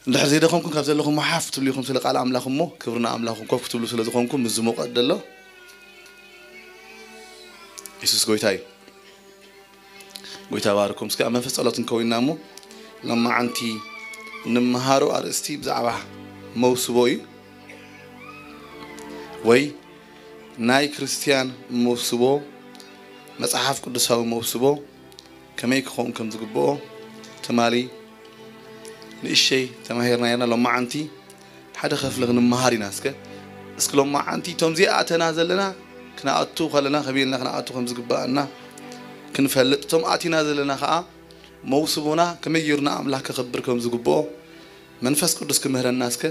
እንድሕር ዘይደኸምኩም ካብ ዘለኹም ሓፍ ትብሉ ኢኹም ስለ ቃል ኣምላኽ እሞ፣ ክብሪ ንኣምላኽኩም። ኮፍ ክትብሉ ስለ ዝኾንኩም፣ ምስ ዝሞቐት ደሎ የሱስ ጎይታ እዩ። ጎይታ ባርኩም። እስኪ ኣብ መንፈስ ጸሎት እንከውንና እሞ፣ ሎማዓንቲ እንመሃሮ ኣርእስቲ ብዛዕባ መውስቦ እዩ፣ ወይ ናይ ክርስትያን መውስቦ፣ መጽሓፍ ቅዱሳዊ መውስቦ ከመይ ክኸውን ከም ዝግብኦ ትማሊ ንእሸይ ተማሂርና ኔርና። ሎማዓንቲ ሓደ ኸፍሊ ክንመሃር ኢና። እስከ እስኪ ሎማዓንቲ እቶም ዚኣተና ዘለና ክንኣቱ ከለና ከመይ ኢልና ክንኣቱ ከም ዝግብኣና ክንፈልጥ፣ እቶም ኣቲና ዘለና ኸኣ መውስቦና ከመይ ጌሩ ንኣምላኽ ከኽብር ከም ዝግብኦ መንፈስ ቅዱስ ክምህረና እስከ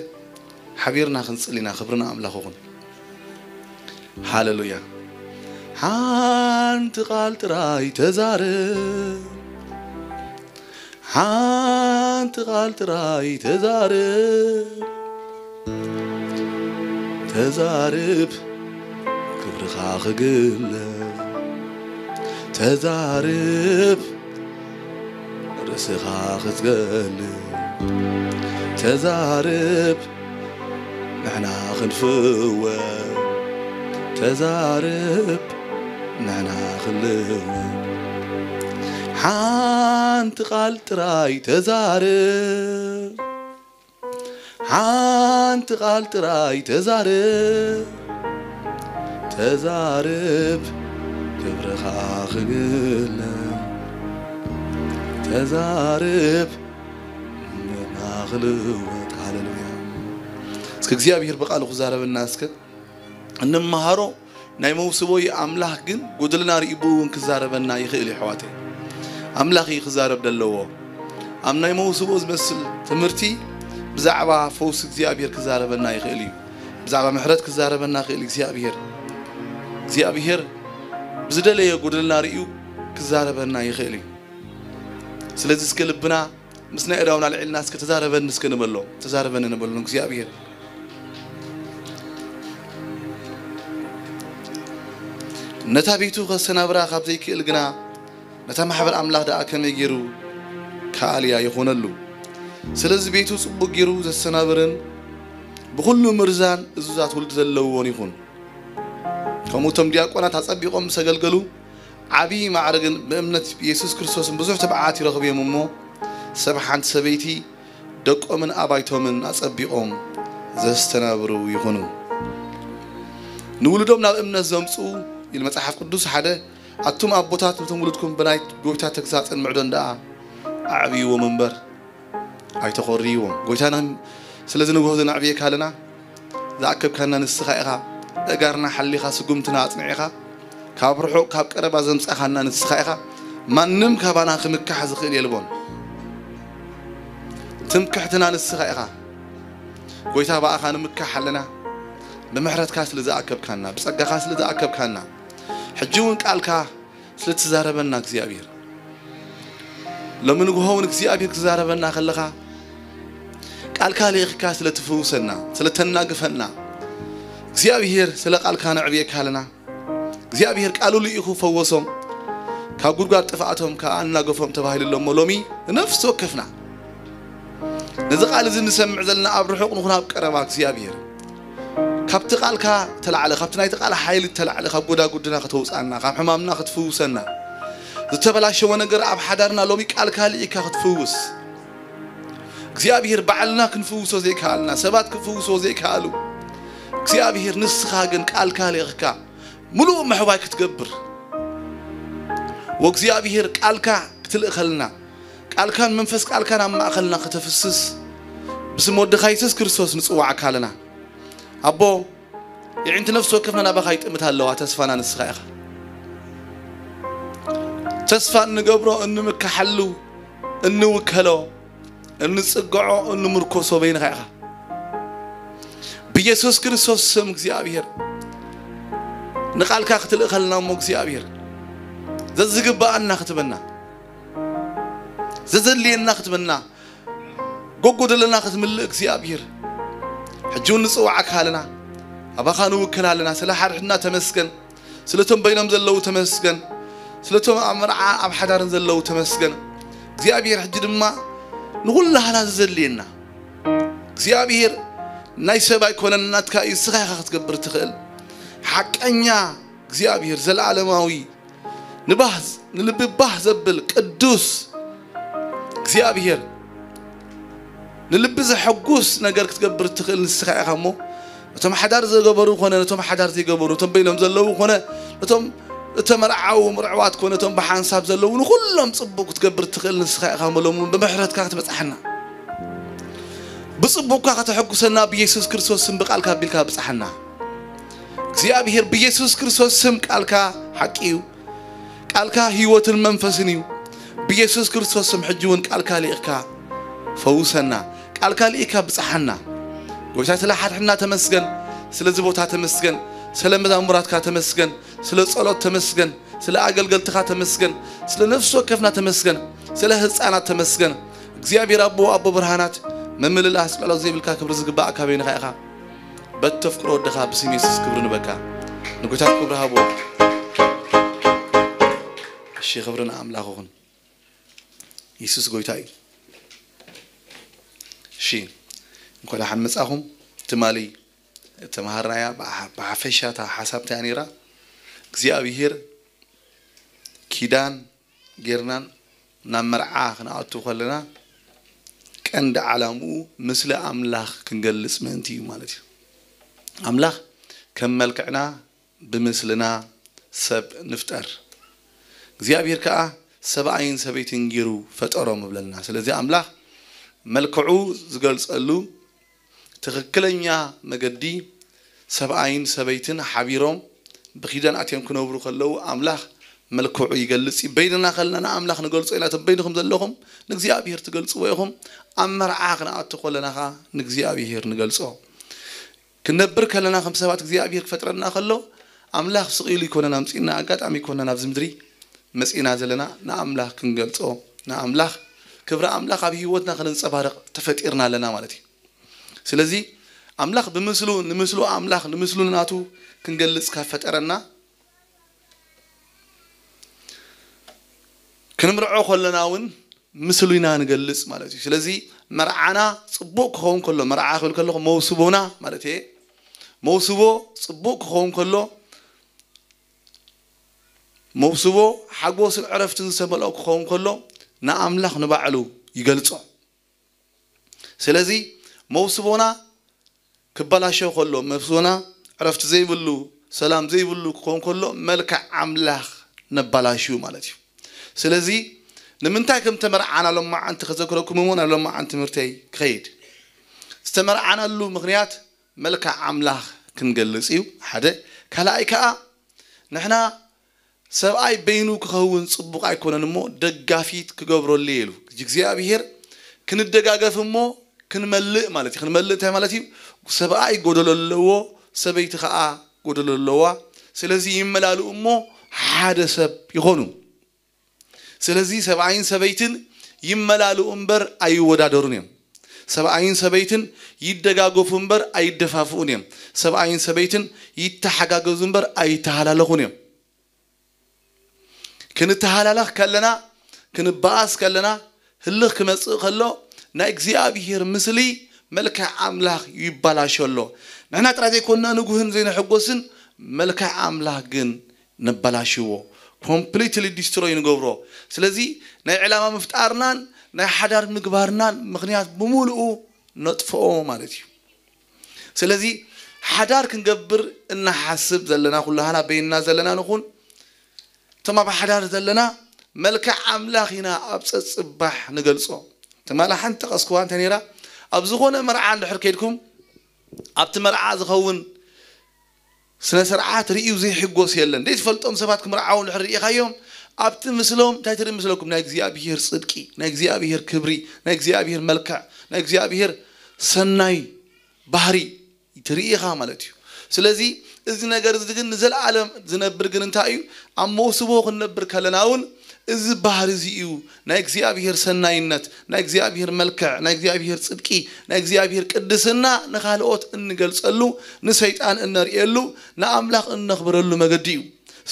ሓቢርና ክንጽሊ ኢና። ክብሪ ንኣምላኽ ይኹን። ሃሌሉያ። ሓንቲ ቃል ጥራይ ተዛረብ፣ ሓንቲ ቃል ጥራይ ተዛረብ፣ ተዛረብ ክብርኻ ክግለጽ፣ ተዛረብ ርእስኻ ክትገልጽ፣ ተዛረብ ንሕና ክንፍወ፣ ተዛረብ ንሕና ክንልወ። ሓንቲ ቃል ጥራይ ተዛረብ፣ ሓንቲ ቃል ጥራይ ተዛረብ፣ ተዛረብ ክብርኻ ክግለ፣ ተዛረብ ንሕና ክልወጥ። ሃሌሉያ። እስኪ እግዚኣብሔር ብቃሉ ክዛረበና እስከ እንመሃሮ። ናይ መውስቦ እዩ ኣምላኽ ግን ጎደልና ርእዩ እውን ክዛረበና ይኽእል እዩ ኣሕዋተይ። ኣምላኽ እዩ ክዛረብ ዘለዎ። ኣብ ናይ መውስቦ ዝመስል ትምህርቲ ብዛዕባ ፈውሲ እግዚኣብሔር ክዛረበና ይኽእል እዩ። ብዛዕባ ምሕረት ክዛረበና ይኽእል እግዚኣብሔር። እግዚኣብሔር ብዝደለየ ጎደልና ርእዩ ክዛረበና ይኽእል እዩ። ስለዚ እስከ ልብና ምስ ናይ እዳውና ኣልዒልና እስከ ተዛረበኒ እስከ ንበሎ። ተዛረበኒ ንበሎ እግዚኣብሔር። ነታ ቤቱ ከሰናብራ ካብ ዘይክእል ግና ነታ ማሕበር ኣምላኽ ደኣ ከመይ ገይሩ ከኣልያ ይኾነሉ። ስለዚ ቤቱ ጽቡቕ ገይሩ ዘሰናብርን ብኹሉ ምርዛን እዙዛት ውልድ ዘለዎን ይኹን። ከምኡ እቶም ዲያቆናት ኣጸቢቖም ምስ ኣገልገሉ ዓብዪ ማዕርግን ብእምነት ብየሱስ ክርስቶስን ብዙሕ ትብዓት ይረኽቡ እዮም እሞ ሰብ ሓንቲ ሰበይቲ ደቆምን ኣባይቶምን ኣጸቢቖም ዘስተናብሩ ይኹኑ። ንውሉዶም ናብ እምነት ዘምጽኡ ኢሉ መጽሓፍ ቅዱስ ሓደ ኣቱም ኣቦታት ነቶም ውሉድኩም ብናይ ጎይታ ተግሳጽን ምዕዶን ደኣ ኣዕብይዎም እምበር ኣይተኾርይዎም። ጎይታና ስለዚ ንግሆ ዘናዕብየካ ኣለና። ዝኣከብካና ንስኻ ኢኻ። እጋርና ሓሊኻ ስጉምትና ኣጽኒዕኻ ካብ ርሑቕ ካብ ቀረባ ዘምጻኻና ንስኻ ኢኻ። ማንም ካባና ክምካሕ ዝኽእል የልቦን። ትምክሕትና ንስኻ ኢኻ። ጎይታ ብኣኻ ንምካሕ ኣለና። ብምሕረትካ ስለ ዝኣከብካና፣ ብጸጋኻ ስለ ዝኣከብካና፣ ሕጂ እውን ቃልካ ስለ ትዛረበና እግዚኣብሔር፣ ሎሚ ንግሆ እውን እግዚኣብሔር ክዛረበና ከለኻ ቃልካ ልኢኽካ ስለ ትፍውሰና፣ ስለ ተናግፈና እግዚኣብሔር ስለ ቃልካ ነዕብየካ ኣለና። እግዚኣብሔር ቃሉ ልኢኹ ፈወሶም፣ ካብ ጉድጓድ ጥፍኣቶም ከኣ ኣናገፎም ተባሂሉ ኣሎ እሞ ሎሚ ንነፍሲ ወከፍና ነዚ ቃል እዚ ንሰምዕ ዘለና ኣብ ርሑቕ ንኹን ኣብ ቀረባ እግዚኣብሔር ካብቲ ቃልካ ተላዕለ፣ ካብቲ ናይቲ ቃል ሓይሊ ተላዕለ ካብ ጎዳጉድና ከተውፅኣና፣ ካብ ሕማምና ክትፍውሰና፣ ዝተበላሸወ ነገር ኣብ ሓዳርና ሎሚ ቃልካ ልኢካ ክትፍውስ እግዚኣብሔር ባዕልና ክንፍውሶ ዘይከኣልና ሰባት ክፍውሶ ዘይከኣሉ እግዚኣብሔር ንስኻ ግን ቃልካ ልኢኽካ ምሉእ ምሕዋይ ክትገብር ወእግዚኣብሔር ቃልካ ክትልእኸልና ቃልካን መንፈስ ቃልካን ኣብ ማእኸልና ከተፍስስ ብስም ወድኻ የሱስ ክርስቶስ ንጽዋዕካ ኣለና። ኣቦ የዒንቲ ነፍሲ ወከፍና ናባኻ ይጥምት ኣለዋ። ተስፋና ንስኻ ኢኻ። ተስፋ እንገብሮ እንምከሓሉ እንውከሎ እንጽግዖ እንምርኮሶ በይንኻ ኢኻ። ብየሱስ ክርስቶስ ስም እግዚኣብሔር ንቓልካ ክትልእኸልና እሞ እግዚኣብሔር ዘዝግብኣና ክትበና ዘዘድልየና ክትበና ጎጎደለና ክትምልእ እግዚኣብሔር ሕጂ እውን ንጽዋዕካ ኣለና። ኣባኻ ንውክል ኣለና። ስለ ሓድሕድና ተመስገን። ስለቶም በይኖም ዘለዉ ተመስገን። ስለቶም ኣብ መርዓ ኣብ ሓዳርን ዘለዉ ተመስገን እግዚኣብሔር። ሕጂ ድማ ንኹላህና ዘዘድልየና እግዚኣብሔር ናይ ሰብ ኣይኮነን፣ ናትካ እዩ፣ ንስኻ ኢኻ ክትገብር ትኽእል። ሓቀኛ እግዚኣብሔር፣ ዘለዓለማዊ፣ ንባህ፣ ንልቢ ባህ ዘብል ቅዱስ እግዚኣብሔር፣ ንልቢ ዘሐጉስ ነገር ክትገብር ትኽእል ንስኻ ኢኻ። እሞ ነቶም ሓዳር ዝገበሩ ኮነ ነቶም ሓዳር ዘይገበሩ፣ እቶም በይኖም ዘለዉ ኮነ ነቶም እተመርዓዉ ምርዕዋት ኮነ እቶም ብሓንሳብ ዘለዉ፣ ንኹሎም ጽቡቕ ክትገብር ትኽእል ንስኻ ኢኻ። እሞ ሎሚ እውን ብምሕረትካ ክትበጽሓና፣ ብጽቡቕካ ከተሐጉሰና ብየሱስ ክርስቶስ ስም ብቃልካ ኣቢልካ ብጽሓና። እግዚኣብሔር፣ ብየሱስ ክርስቶስ ስም፣ ቃልካ ሓቂ እዩ። ቃልካ ህይወትን መንፈስን እዩ። ብየሱስ ክርስቶስ ስም ሕጂ እውን ቃልካ ልኢኽካ ፈውሰና። ቃልካ ልኢኻ ብጽሓና። ጎይታ፣ ስለ ሓድሕድና ተመስገን። ስለዚ ቦታ ተመስገን። ስለ መዛሙራትካ ተመስገን። ስለ ጸሎት ተመስገን። ስለ ኣገልገልትኻ ተመስገን። ስለ ነፍሲ ወከፍና ተመስገን። ስለ ህጻናት ተመስገን። እግዚኣብሔር ኣቦ፣ ኣቦ ብርሃናት፣ ምምልላስ ጸሎት ዘይብልካ ክብሪ ዝግባእ ካበይንኻ ኢኻ። በተፍቅሮ ወድኻ ብስም የሱስ ክብሪ ንበካ። ንጎይታ ክብሪ ሃቦ። እሺ፣ ክብሪ ንኣምላኽ ይኹን። የሱስ ጎይታ እዩ። እሺ፣ እንኳዕ ደሓን መጻኹም። ትማሊ ተማሃርናያ ብሓ-፣ ብሓፈሻ እታ ሓሳብ እንታይ ነይራ? እግዚኣብሔር ኪዳን ጌርናን ናብ መርዓ ክንኣቱ ከለና ቀንዲ ዓላምኡ ምስሊ ኣምላኽ ክንገልጽ ምእንቲ እዩ ማለት እዩ። ኣምላኽ ከም መልክዕና ብምስልና ሰብ ንፍጠር። እግዚኣብሔር ከኣ ሰብኣይን ሰበይትን ገይሩ ፈጠሮም እብለልና። ስለዚ ኣምላኽ መልክዑ ዝገልጸሉ ትኽክለኛ መገዲ ሰብኣይን ሰበይትን ሓቢሮም ብኪዳን ኣትዮም ክነብሩ ከለዉ ኣምላኽ መልክዑ ይገልጽ እዩ። በይንና ከለና ንኣምላኽ ንገልጾ ኢና። እቶም በይንኹም ዘለኹም ንእግዚኣብሔር ትገልጽዎ ኢኹም። ኣብ መርዓ ክንኣቱ ከለና ኸኣ ንእግዚኣብሔር ንገልጾ። ክንነብር ከለና ከም ሰባት እግዚኣብሔር ክፈጥረና ከሎ ኣምላኽ ስቕ ኢሉ ኣይኮነን ኣምጺእና፣ ኣጋጣሚ ኣይኮነን ኣብዚ ምድሪ መጺእና ዘለና፣ ንኣምላኽ ክንገልጾ፣ ንኣምላኽ፣ ክብሪ ኣምላኽ ኣብ ህይወትና ከነንጸባርቕ ተፈጢርና ኣለና ማለት እዩ። ስለዚ ኣምላኽ ብምስሉ፣ ንምስሉ ኣምላኽ፣ ንምስሉ ናቱ ክንገልጽ ካብ ፈጠረና፣ ክንምርዖ ከለና እውን ምስሉ ኢና ንገልጽ ማለት እዩ። ስለዚ መርዓና ጽቡቕ ክኸውን ከሎ፣ መርዓ ክብል ከለኹ መውስቦና ማለት እየ። መውስቦ ጽቡቕ ክኸውን ከሎ፣ መውስቦ ሓጎስን ዕረፍትን ዝተመልኦ ክኸውን ከሎ፣ ንኣምላኽ ንባዕሉ ይገልጾ። ስለዚ መውስቦና ክበላሾ ከሎ፣ መውስቦና ዕረፍቲ ዘይብሉ፣ ሰላም ዘይብሉ ክኸውን ከሎ፣ መልክዕ ኣምላኽ ነባላሽዩ ማለት እዩ። ስለዚ ንምንታይ ከም ተመርዓና ሎማዓንቲ ከዘክረኩም እሞ ናብ ሎማዓንቲ ትምህርተይ ክኸይድ። ዝተመርዓናሉ ምኽንያት መልክዕ ኣምላኽ ክንገልጽ እዩ፣ ሓደ። ካልኣይ ከኣ ንሕና ሰብኣይ በይኑ ክኸውን ጽቡቕ ኣይኮነን እሞ ደጋፊት ክገብረሉ እየ ኢሉ። እግዚኣብሔር ክንደጋገፍ እሞ ክንመልእ ማለት እዩ። ክንመልእ እንታይ ማለት እዩ? ሰብኣይ ጎደሎ ኣለዎ፣ ሰበይቲ ከኣ ጎደሎ ኣለዋ። ስለዚ ይመላልኡ እሞ ሓደ ሰብ ይኾኑ። ስለዚ ሰብኣይን ሰበይትን ይመላልኡ እምበር ኣይወዳደሩን እዮም። ሰብኣይን ሰበይትን ይደጋገፉ እምበር ኣይደፋፍኡን እዮም። ሰብኣይን ሰበይትን ይተሓጋገዙ እምበር ኣይተሃላለኹን እዮም። ክንተሃላለኽ ከለና፣ ክንበኣስ ከለና፣ ህልኽ ክመጽእ ከሎ ናይ እግዚኣብሔር ምስሊ፣ መልክዕ ኣምላኽ ይባላሾ ኣሎ። ንሕና ጥራይ ዘይኮንና ንጉህን ዘይንሕጎስን፣ መልክዕ ኣምላኽ ግን ነባላሽዎ፣ ኮምፕሊትሊ ዲስትሮይ ንገብሮ። ስለዚ ናይ ዕላማ ምፍጣርናን ናይ ሓዳር ምግባርናን ምኽንያት ብምሉኡ ነጥፍኦ ማለት እዩ። ስለዚ ሓዳር ክንገብር እናሓስብ ዘለና ኩላህና በይንና ዘለና ንኹን፣ እቶም ኣብ ሓዳር ዘለና መልክዕ ኣምላኽ ኢና ኣብ ጸጽባሕ ንገልጾ። ትማሊ ሓንቲ ጠቐስኩዋ እንተ ነይራ፣ ኣብ ዝኾነ መርዓ እንድሕር ከይድኩም ኣብቲ መርዓ ዝኸውን ስነ ስርዓት ርእዩ ዘይሕጎስ የለን። ዘይትፈልጦም ሰባት ክምርዓው እንድሕር ርኢኻዮም ኣብቲ ምስሎም እንታይ ትርኢ መስለኩም? ናይ እግዚኣብሔር ጽድቂ፣ ናይ እግዚኣብሔር ክብሪ፣ ናይ እግዚኣብሔር መልክዕ፣ ናይ እግዚኣብሔር ሰናይ ባህሪ ትርኢ ኢኻ ማለት እዩ። ስለዚ እዚ ነገር እዚ ግን ንዘለኣለም ዝነብር ግን እንታይ እዩ? ኣብ መውስቦ ክንነብር ከለና እውን እዚ ባህሪ እዚ እዩ ናይ እግዚኣብሔር ሰናይነት፣ ናይ እግዚኣብሔር መልክዕ፣ ናይ እግዚኣብሔር ጽድቂ፣ ናይ እግዚኣብሔር ቅድስና ንኻልኦት እንገልጸሉ፣ ንሰይጣን እነርእየሉ፣ ንኣምላኽ እነኽብረሉ መገዲ እዩ።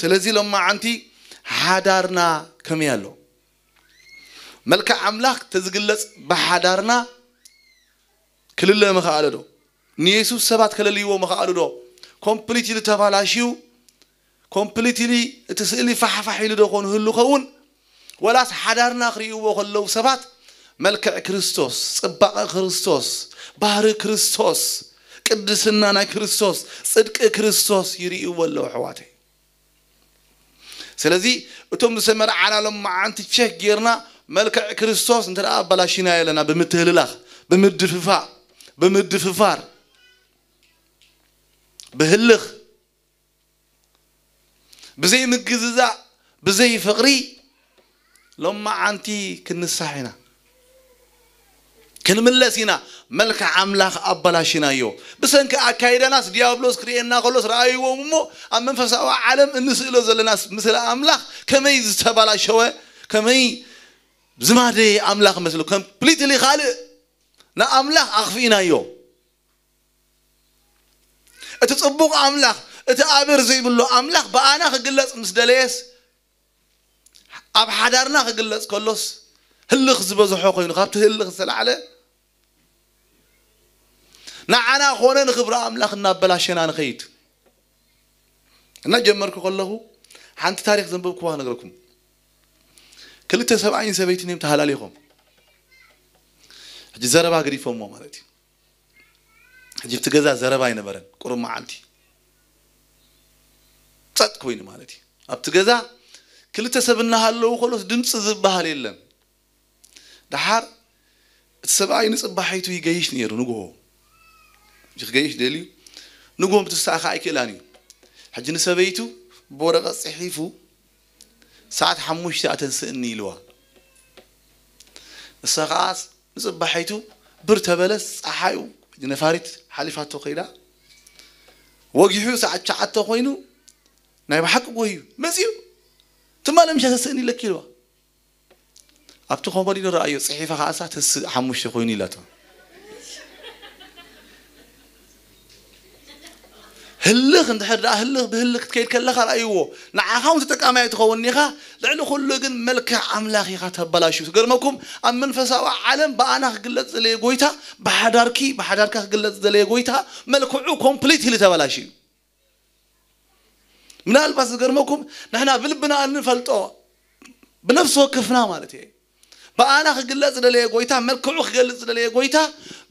ስለዚ ሎማዓንቲ ሓዳርና ከመይ ኣሎ? መልክዕ ኣምላኽ ተዝግለጽ ብሓዳርና ክልለ ምኽኣለ ዶ? ንየሱስ ሰባት ከለልይዎ ምኽኣሉ ዶ? ኮምፕሊትሊ ተባላሽዩ፣ ኮምፕሊትሊ እቲ ስእሊ ፋሕፋሕ ኢሉ ዶ ኮን ህሉ ኸውን? ወላስ ሓዳርና ክርእይዎ ከለዉ ሰባት መልክዕ ክርስቶስ፣ ጽባቐ ክርስቶስ፣ ባህሪ ክርስቶስ፣ ቅድስና ናይ ክርስቶስ፣ ጽድቂ ክርስቶስ ይርእይዎ ኣለዉ ኣሕዋተይ። ስለዚ እቶም ዝተመርዓና ሎም መዓንቲ ቸክ ጌርና መልክዕ ክርስቶስ እንተ ደኣ ኣባላሽና የለና ብምትህልላኽ፣ ብምድፍፋእ፣ ብምድፍፋር፣ ብህልኽ፣ ብዘይ ምግዝዛእ፣ ብዘይ ፍቕሪ ሎም መዓንቲ ክንሳሕ ኢና። ክንምለስ ኢና። መልክዕ ኣምላኽ ኣባላሽናዮ። ብሰንኪ ኣካይዳናስ ዲያብሎስ ክርእየና ከሎስ ረኣይዎም እሞ ኣብ መንፈሳዊ ዓለም እንስእሎ ዘለና ምስለ ኣምላኽ ከመይ ዝተባላሸወ፣ ከመይ ዝማደየ ኣምላኽ መስሎ፣ ኮምፕሊትሊ ካልእ ንኣምላኽ ኣኽፊእናዮ። እቲ ጽቡቕ ኣምላኽ፣ እቲ ኣበር ዘይብሎ ኣምላኽ ብኣና ክግለጽ ምስ ደለየስ፣ ኣብ ሓዳርና ክግለጽ ከሎስ ህልኽ ዝበዝሖ ኮይኑ፣ ካብቲ ህልኽ ዝተላዕለ ንዓና ኮነ ንኽብሪ ኣምላኽ እናበላሸና ንኸይድ። እና ጀመርኩ ከለኹ ሓንቲ ታሪኽ ዘንበብኩዋ ክነግረኩም። ክልተ ሰብኣይን ሰበይትን እዮም ተሃላሊኾም። ሕጂ ዘረባ ገዲፎምዎ ማለት እዩ። ሕጂ ኣብቲ ገዛ ዘረባ ኣይነበረን፣ ቁሩብ መዓልቲ ጸጥ ኮይኑ ማለት እዩ። ኣብቲ ገዛ ክልተ ሰብ እናሃለዉ ከሎስ ድምፂ ዝበሃል የለን። ደሓር እቲ ሰብኣይ ንጽባሒቱ ይገይሽ ነይሩ። ንግሆ ሕጂ ክገይሽ ደልዩ፣ ንግሆ ምትሳእኻ ኣይክእላን እዩ። ሕጂ ንሰበይቱ ብወረቐት ጽሒፉ ሰዓት ሓሙሽተ ኣተንስእኒ ኢልዋ። እሳ ከዓስ ንጽባሒቱ ብር ተበለስ ጸሓዩ ነፋሪት ሓሊፋቶ ከይዳ፣ ወጊሑ ሰዓት ትሽዓተ ኮይኑ ናይ ብሓቂ ጎዩ መጺኡ፣ ትማሊ ምሻ ተስእኒ ኢለኪ ኢልዋ። ኣብቲ ኮመዲኖ ረኣዮ፣ ጽሒፋ ከዓሳ ተስእ ሓሙሽተ ኮይኑ ኢላቶ። ህልኽ እንድሕር ደኣ ህልኽ ብህልኽ ክትከይድ ከለኻ ረኣይዎ። ንዓኻ እውን ተጠቃማይ ትኸውን ኢኻ፣ ልዕሊ ኩሉ ግን መልክዕ ኣምላኽ ኢኻ ተበላሽው። ዝገርመኩም ኣብ መንፈሳዊ ዓለም ብኣና ክግለጽ ዝደለየ ጎይታ ብሓዳርኪ ብሓዳርካ ክግለጽ ዝደለየ ጎይታ መልክዑ ኮምፕሊትሊ ተበላሽዩ። ምናልባት ዝገርመኩም ንሕና ብልብና እንፈልጦ ብነፍሲ ወከፍና ማለት እየ። ብኣና ክግለጽ ዝደለየ ጎይታ፣ መልክዑ ክገልጽ ዝደለየ ጎይታ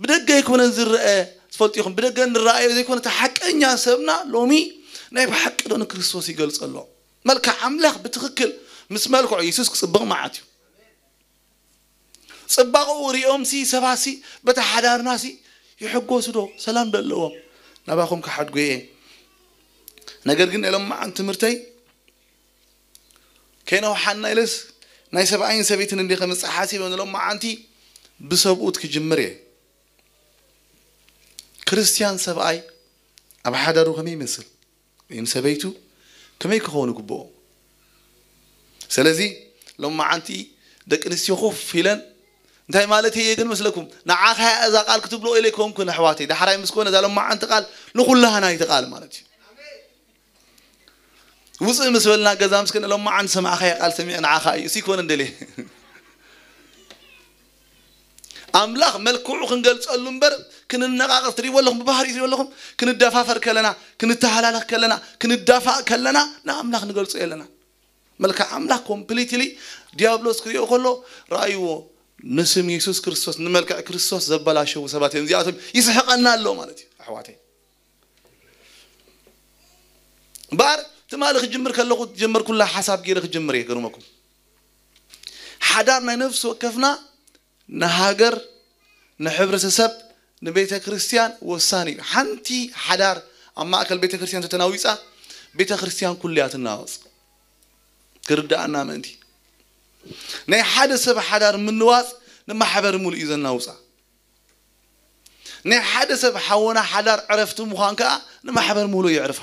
ብደገ ኣይኮነን ዝረአ። ዝፈልጡ ኢኹም፣ ብደገ እንረኣዮ ዘይኮነ፣ እቲ ሓቀኛ ሰብና ሎሚ ናይ ብሓቂ ዶ ንክርስቶስ ይገልጸ ኣሎ? መልክዕ ኣምላኽ ብትኽክል ምስ መልክዑ የሱስ ክጽብቕ መዓት እዩ። ጽባቕኡ ሪኦምሲ ሰባሲ በቲ ሓዳርናሲ ይሕጎሱ ዶ? ሰላም ዶ ኣለዎም? ናባኹም ክሓድጎ እየ። ነገር ግን ናይ ሎማዓንቲ ትምህርተይ ከይነውሓና ኢለስ ናይ ሰብኣይን ሰበይትን እንዲ ከምጽእ ሓሲበ ንሎማዓንቲ ብሰብኡት ክጅምር እየ። ክርስትያን ሰብኣይ ኣብ ሓዳሩ ከመይ ይመስል? ወይም ሰበይቱ ከመይ ክኸውን ይግብኦ? ስለዚ ሎማዓንቲ ደቂ ኣንስትዮ ኮፍ ኢለን እንታይ ማለት እየ ግን መስለኩም? ንዓኻ እያ እዛ ቃል ክትብሎ ኢለ ኣይኮንኩን ኣሕዋተይ። ዳሕራይ ምስ ኮነ እዛ ሎማዓንቲ ቃል ንኹላህና እይቲ ቃል ማለት እዩ። ውፅእ ምስ በልና ገዛ ምስ ከነ ሎማዓንቲ ሰማዕኻያ ቃል ሰሚዐ ንዓኻ እዩ። እሱ ይኮነ እንደልየ። ኣምላኽ መልክዑ ክንገልጸሉ እምበር ክንነቓቐፍ ትሪእዎ ኣለኹም፣ ብባህሪኡ ትሪእዎ ኣለኹም። ክንደፋፈር ከለና፣ ክንተሃላለኽ ከለና፣ ክንዳፋእ ከለና ንኣምላኽ ንገልጾ የለና። መልክዕ ኣምላኽ ኮምፕሊትሊ ዲያብሎስ ክሪኦ ከሎ ረኣይዎ። ንስም የሱስ ክርስቶስ፣ ንመልክዕ ክርስቶስ ዘበላሸዉ ሰባት እዮም። እዚኣቶም ይስሕቐና ኣሎ ማለት እዩ ኣሕዋተይ። እምበኣር ትማሊ ክጅምር ከለኹ ዝጀመርኩላ ሓሳብ ገይረ ክጅምር እየ። ገርመኩም ሓዳር ናይ ነፍሲ ወከፍና ንሃገር፣ ንሕብረተሰብ፣ ንቤተ ክርስቲያን ወሳኒ እዩ። ሓንቲ ሓዳር ኣብ ማእከል ቤተ ክርስቲያን ተተናዊጻ ቤተ ክርስቲያን ኩሉ እያ ትናወጽ። ክርዳኣና ምእንቲ ናይ ሓደ ሰብ ሓዳር ምንዋጽ ንማሕበር ሙሉእ እዩ ዘናውጻ። ናይ ሓደ ሰብ ሓወና ሓዳር ዕረፍቲ ምዃን ከኣ ንማሕበር ሙሉእ የዕርፋ።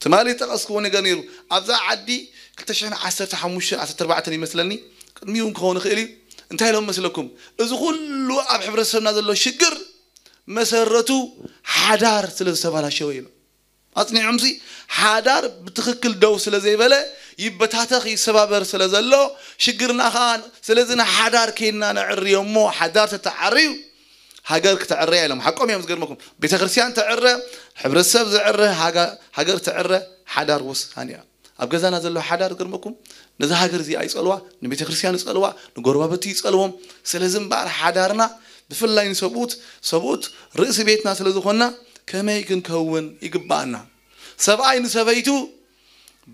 ትማሊ ዝጠቐስክዎ ነገር ነይሩ። ኣብዛ ዓዲ ክልተ ሽሕን ዓሰርተ ሓሙሽተን ዓሰርተ ኣርባዕተን ይመስለኒ፣ ቅድሚኡ እውን ክኸውን ይኽእል እዩ። እንታይ ኢሎም መስለኩም? እዚ ኩሉ ኣብ ሕብረተሰብና ዘሎ ሽግር መሰረቱ ሓዳር ስለ ዝተባላሸወ ኢሎም ኣጽኒዖምሲ። ሓዳር ብትኽክል ደው ስለ ዘይበለ ይበታተኽ ይሰባበር ስለ ዘሎ ሽግርና ከዓ። ስለዚ ንሓዳር ከይድና ነዕርዮ እሞ ሓዳር ተተዓርዩ ሃገር ክትዕረ ኢሎም ሓቆም እዮም። ዝገርመኩም፣ ቤተ ክርስቲያን ትዕረ፣ ሕብረተሰብ ዝዕረ፣ ሃገር ትዕረ፣ ሓዳር ወሳኒ እያ። ኣብ ገዛና ዘሎ ሓዳር ዝገርመኩም ነዚ ሃገር እዚኣ ይጸልዋ፣ ንቤተ ክርስቲያን ይጸልዋ፣ ንጎረባብቲ ይጸልዎም። ስለዚ እምበኣር ሓዳርና ብፍላይ ንሰብኡት ሰብኡት ርእሲ ቤትና ስለ ዝኾንና ከመይ ክንከውን ይግባኣና? ሰብኣይ ንሰበይቱ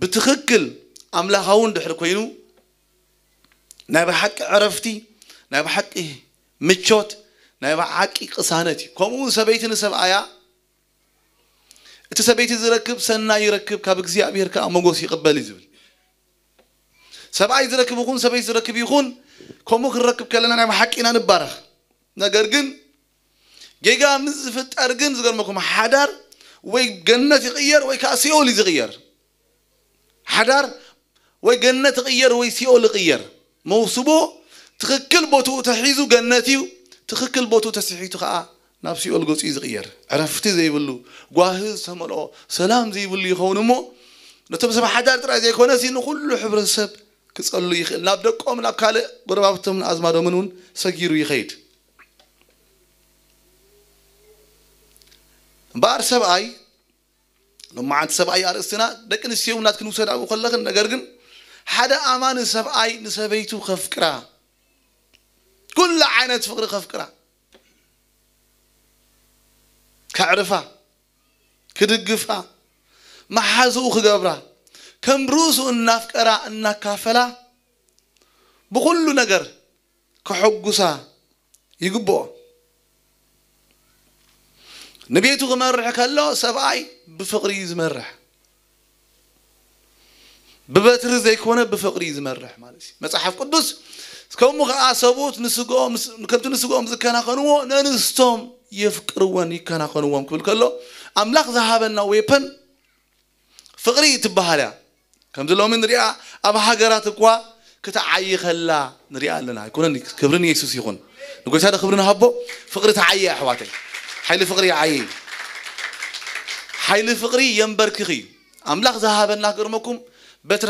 ብትኽክል ኣምላኻዊ እንድሕር ኮይኑ ናይ ብሓቂ ዕረፍቲ፣ ናይ ብሓቂ ምቾት፣ ናይ ብሓቂ ቅሳነት እዩ። ከምኡ እውን ሰበይቲ ንሰብኣያ፣ እቲ ሰበይቲ ዝረክብ ሰናይ ይረክብ፣ ካብ እግዚኣብሔር ከዓ ሞጎስ ይቕበል እዩ ዝብል። ሰብኣይ ዝረክብ ይኹን ሰበይቲ ዝረክብ ይኹን ከምኡ ክንረክብ ከለና ናይ ብሓቂ ኢና ንባረኽ። ነገር ግን ጌጋ ምስ ዝፍጠር ግን ዝገርመኩም ሓዳር ወይ ገነት ይቕየር ወይ ከዓ ሲኦል እዩ ዝቕየር። ሓዳር ወይ ገነት ይቕየር ወይ ሲኦል ይቕየር። መውስቦ ትኽክል ቦትኡ ተሒዙ ገነት እዩ፣ ትኽክል ቦትኡ ተስሒቱ ከዓ ናብ ሲኦል ገጹ እዩ ዝቕየር። ዕረፍቲ ዘይብሉ፣ ጓሂ ዝተመልኦ፣ ሰላም ዘይብሉ ይኸውን እሞ ነቶም ሰብ ሓዳር ጥራይ ዘይኮነሲ ንኹሉ ሕብረተሰብ ክጸሉ ይኽእል። ናብ ደቆም፣ ናብ ካልእ ጎረባብቶምን ኣዝማዶምን እውን ሰጊሩ ይኸይድ። እምበኣር ሰብኣይ፣ ሎማዓንቲ ሰብኣይ ኣርእስትና፣ ደቂ ኣንስትዮ እውን ናትክን ውሰድ ኣብኡ ከለኽን፣ ነገር ግን ሓደ ኣማኒ ሰብኣይ ንሰበይቱ ከፍቅራ፣ ኩሉ ዓይነት ፍቕሪ ከፍቅራ፣ ከዕርፋ፣ ክድግፋ፣ መሓዝኡ ክገብራ፣ ከም ርእሱ እናፍቀራ እናካፈላ ብኹሉ ነገር ከሐጉሳ ይግብኦ። ንቤቱ ክመርሕ ከሎ ሰብኣይ ብፍቕሪ እዩ ዝመርሕ። ብበትሪ ዘይኮነ ብፍቕሪ እዩ ዝመርሕ ማለት እዩ። መጽሓፍ ቅዱስ ከምኡ ከኣ ሰብኡት ንስግኦም ምስ-፣ ከምቲ ንስግኦም ዝከናኸንዎ ነንስቶም የፍቅርወን ይከናኸንዎም ክብል ከሎ ኣምላኽ ዝሃበና ዌፐን ፍቕሪ ትበሃል እያ። ከምዚ ሎሚ ንሪኣ ኣብ ሃገራት እኳ ክትዓዪ ከላ ንሪኣ ኣለና። ኣይኮነን? ክብሪ ንየሱስ ይኹን። ንጎይታ ዶ ክብሪ ንሃቦ? ፍቕሪ ትዓዪ እያ ኣሕዋተይ። ሓይሊ ፍቕሪ ይዓዪ እዩ። ሓይሊ ፍቕሪ የንበርክኽ እዩ። ኣምላኽ ዝሃበና ክገርመኩም በትሪ፣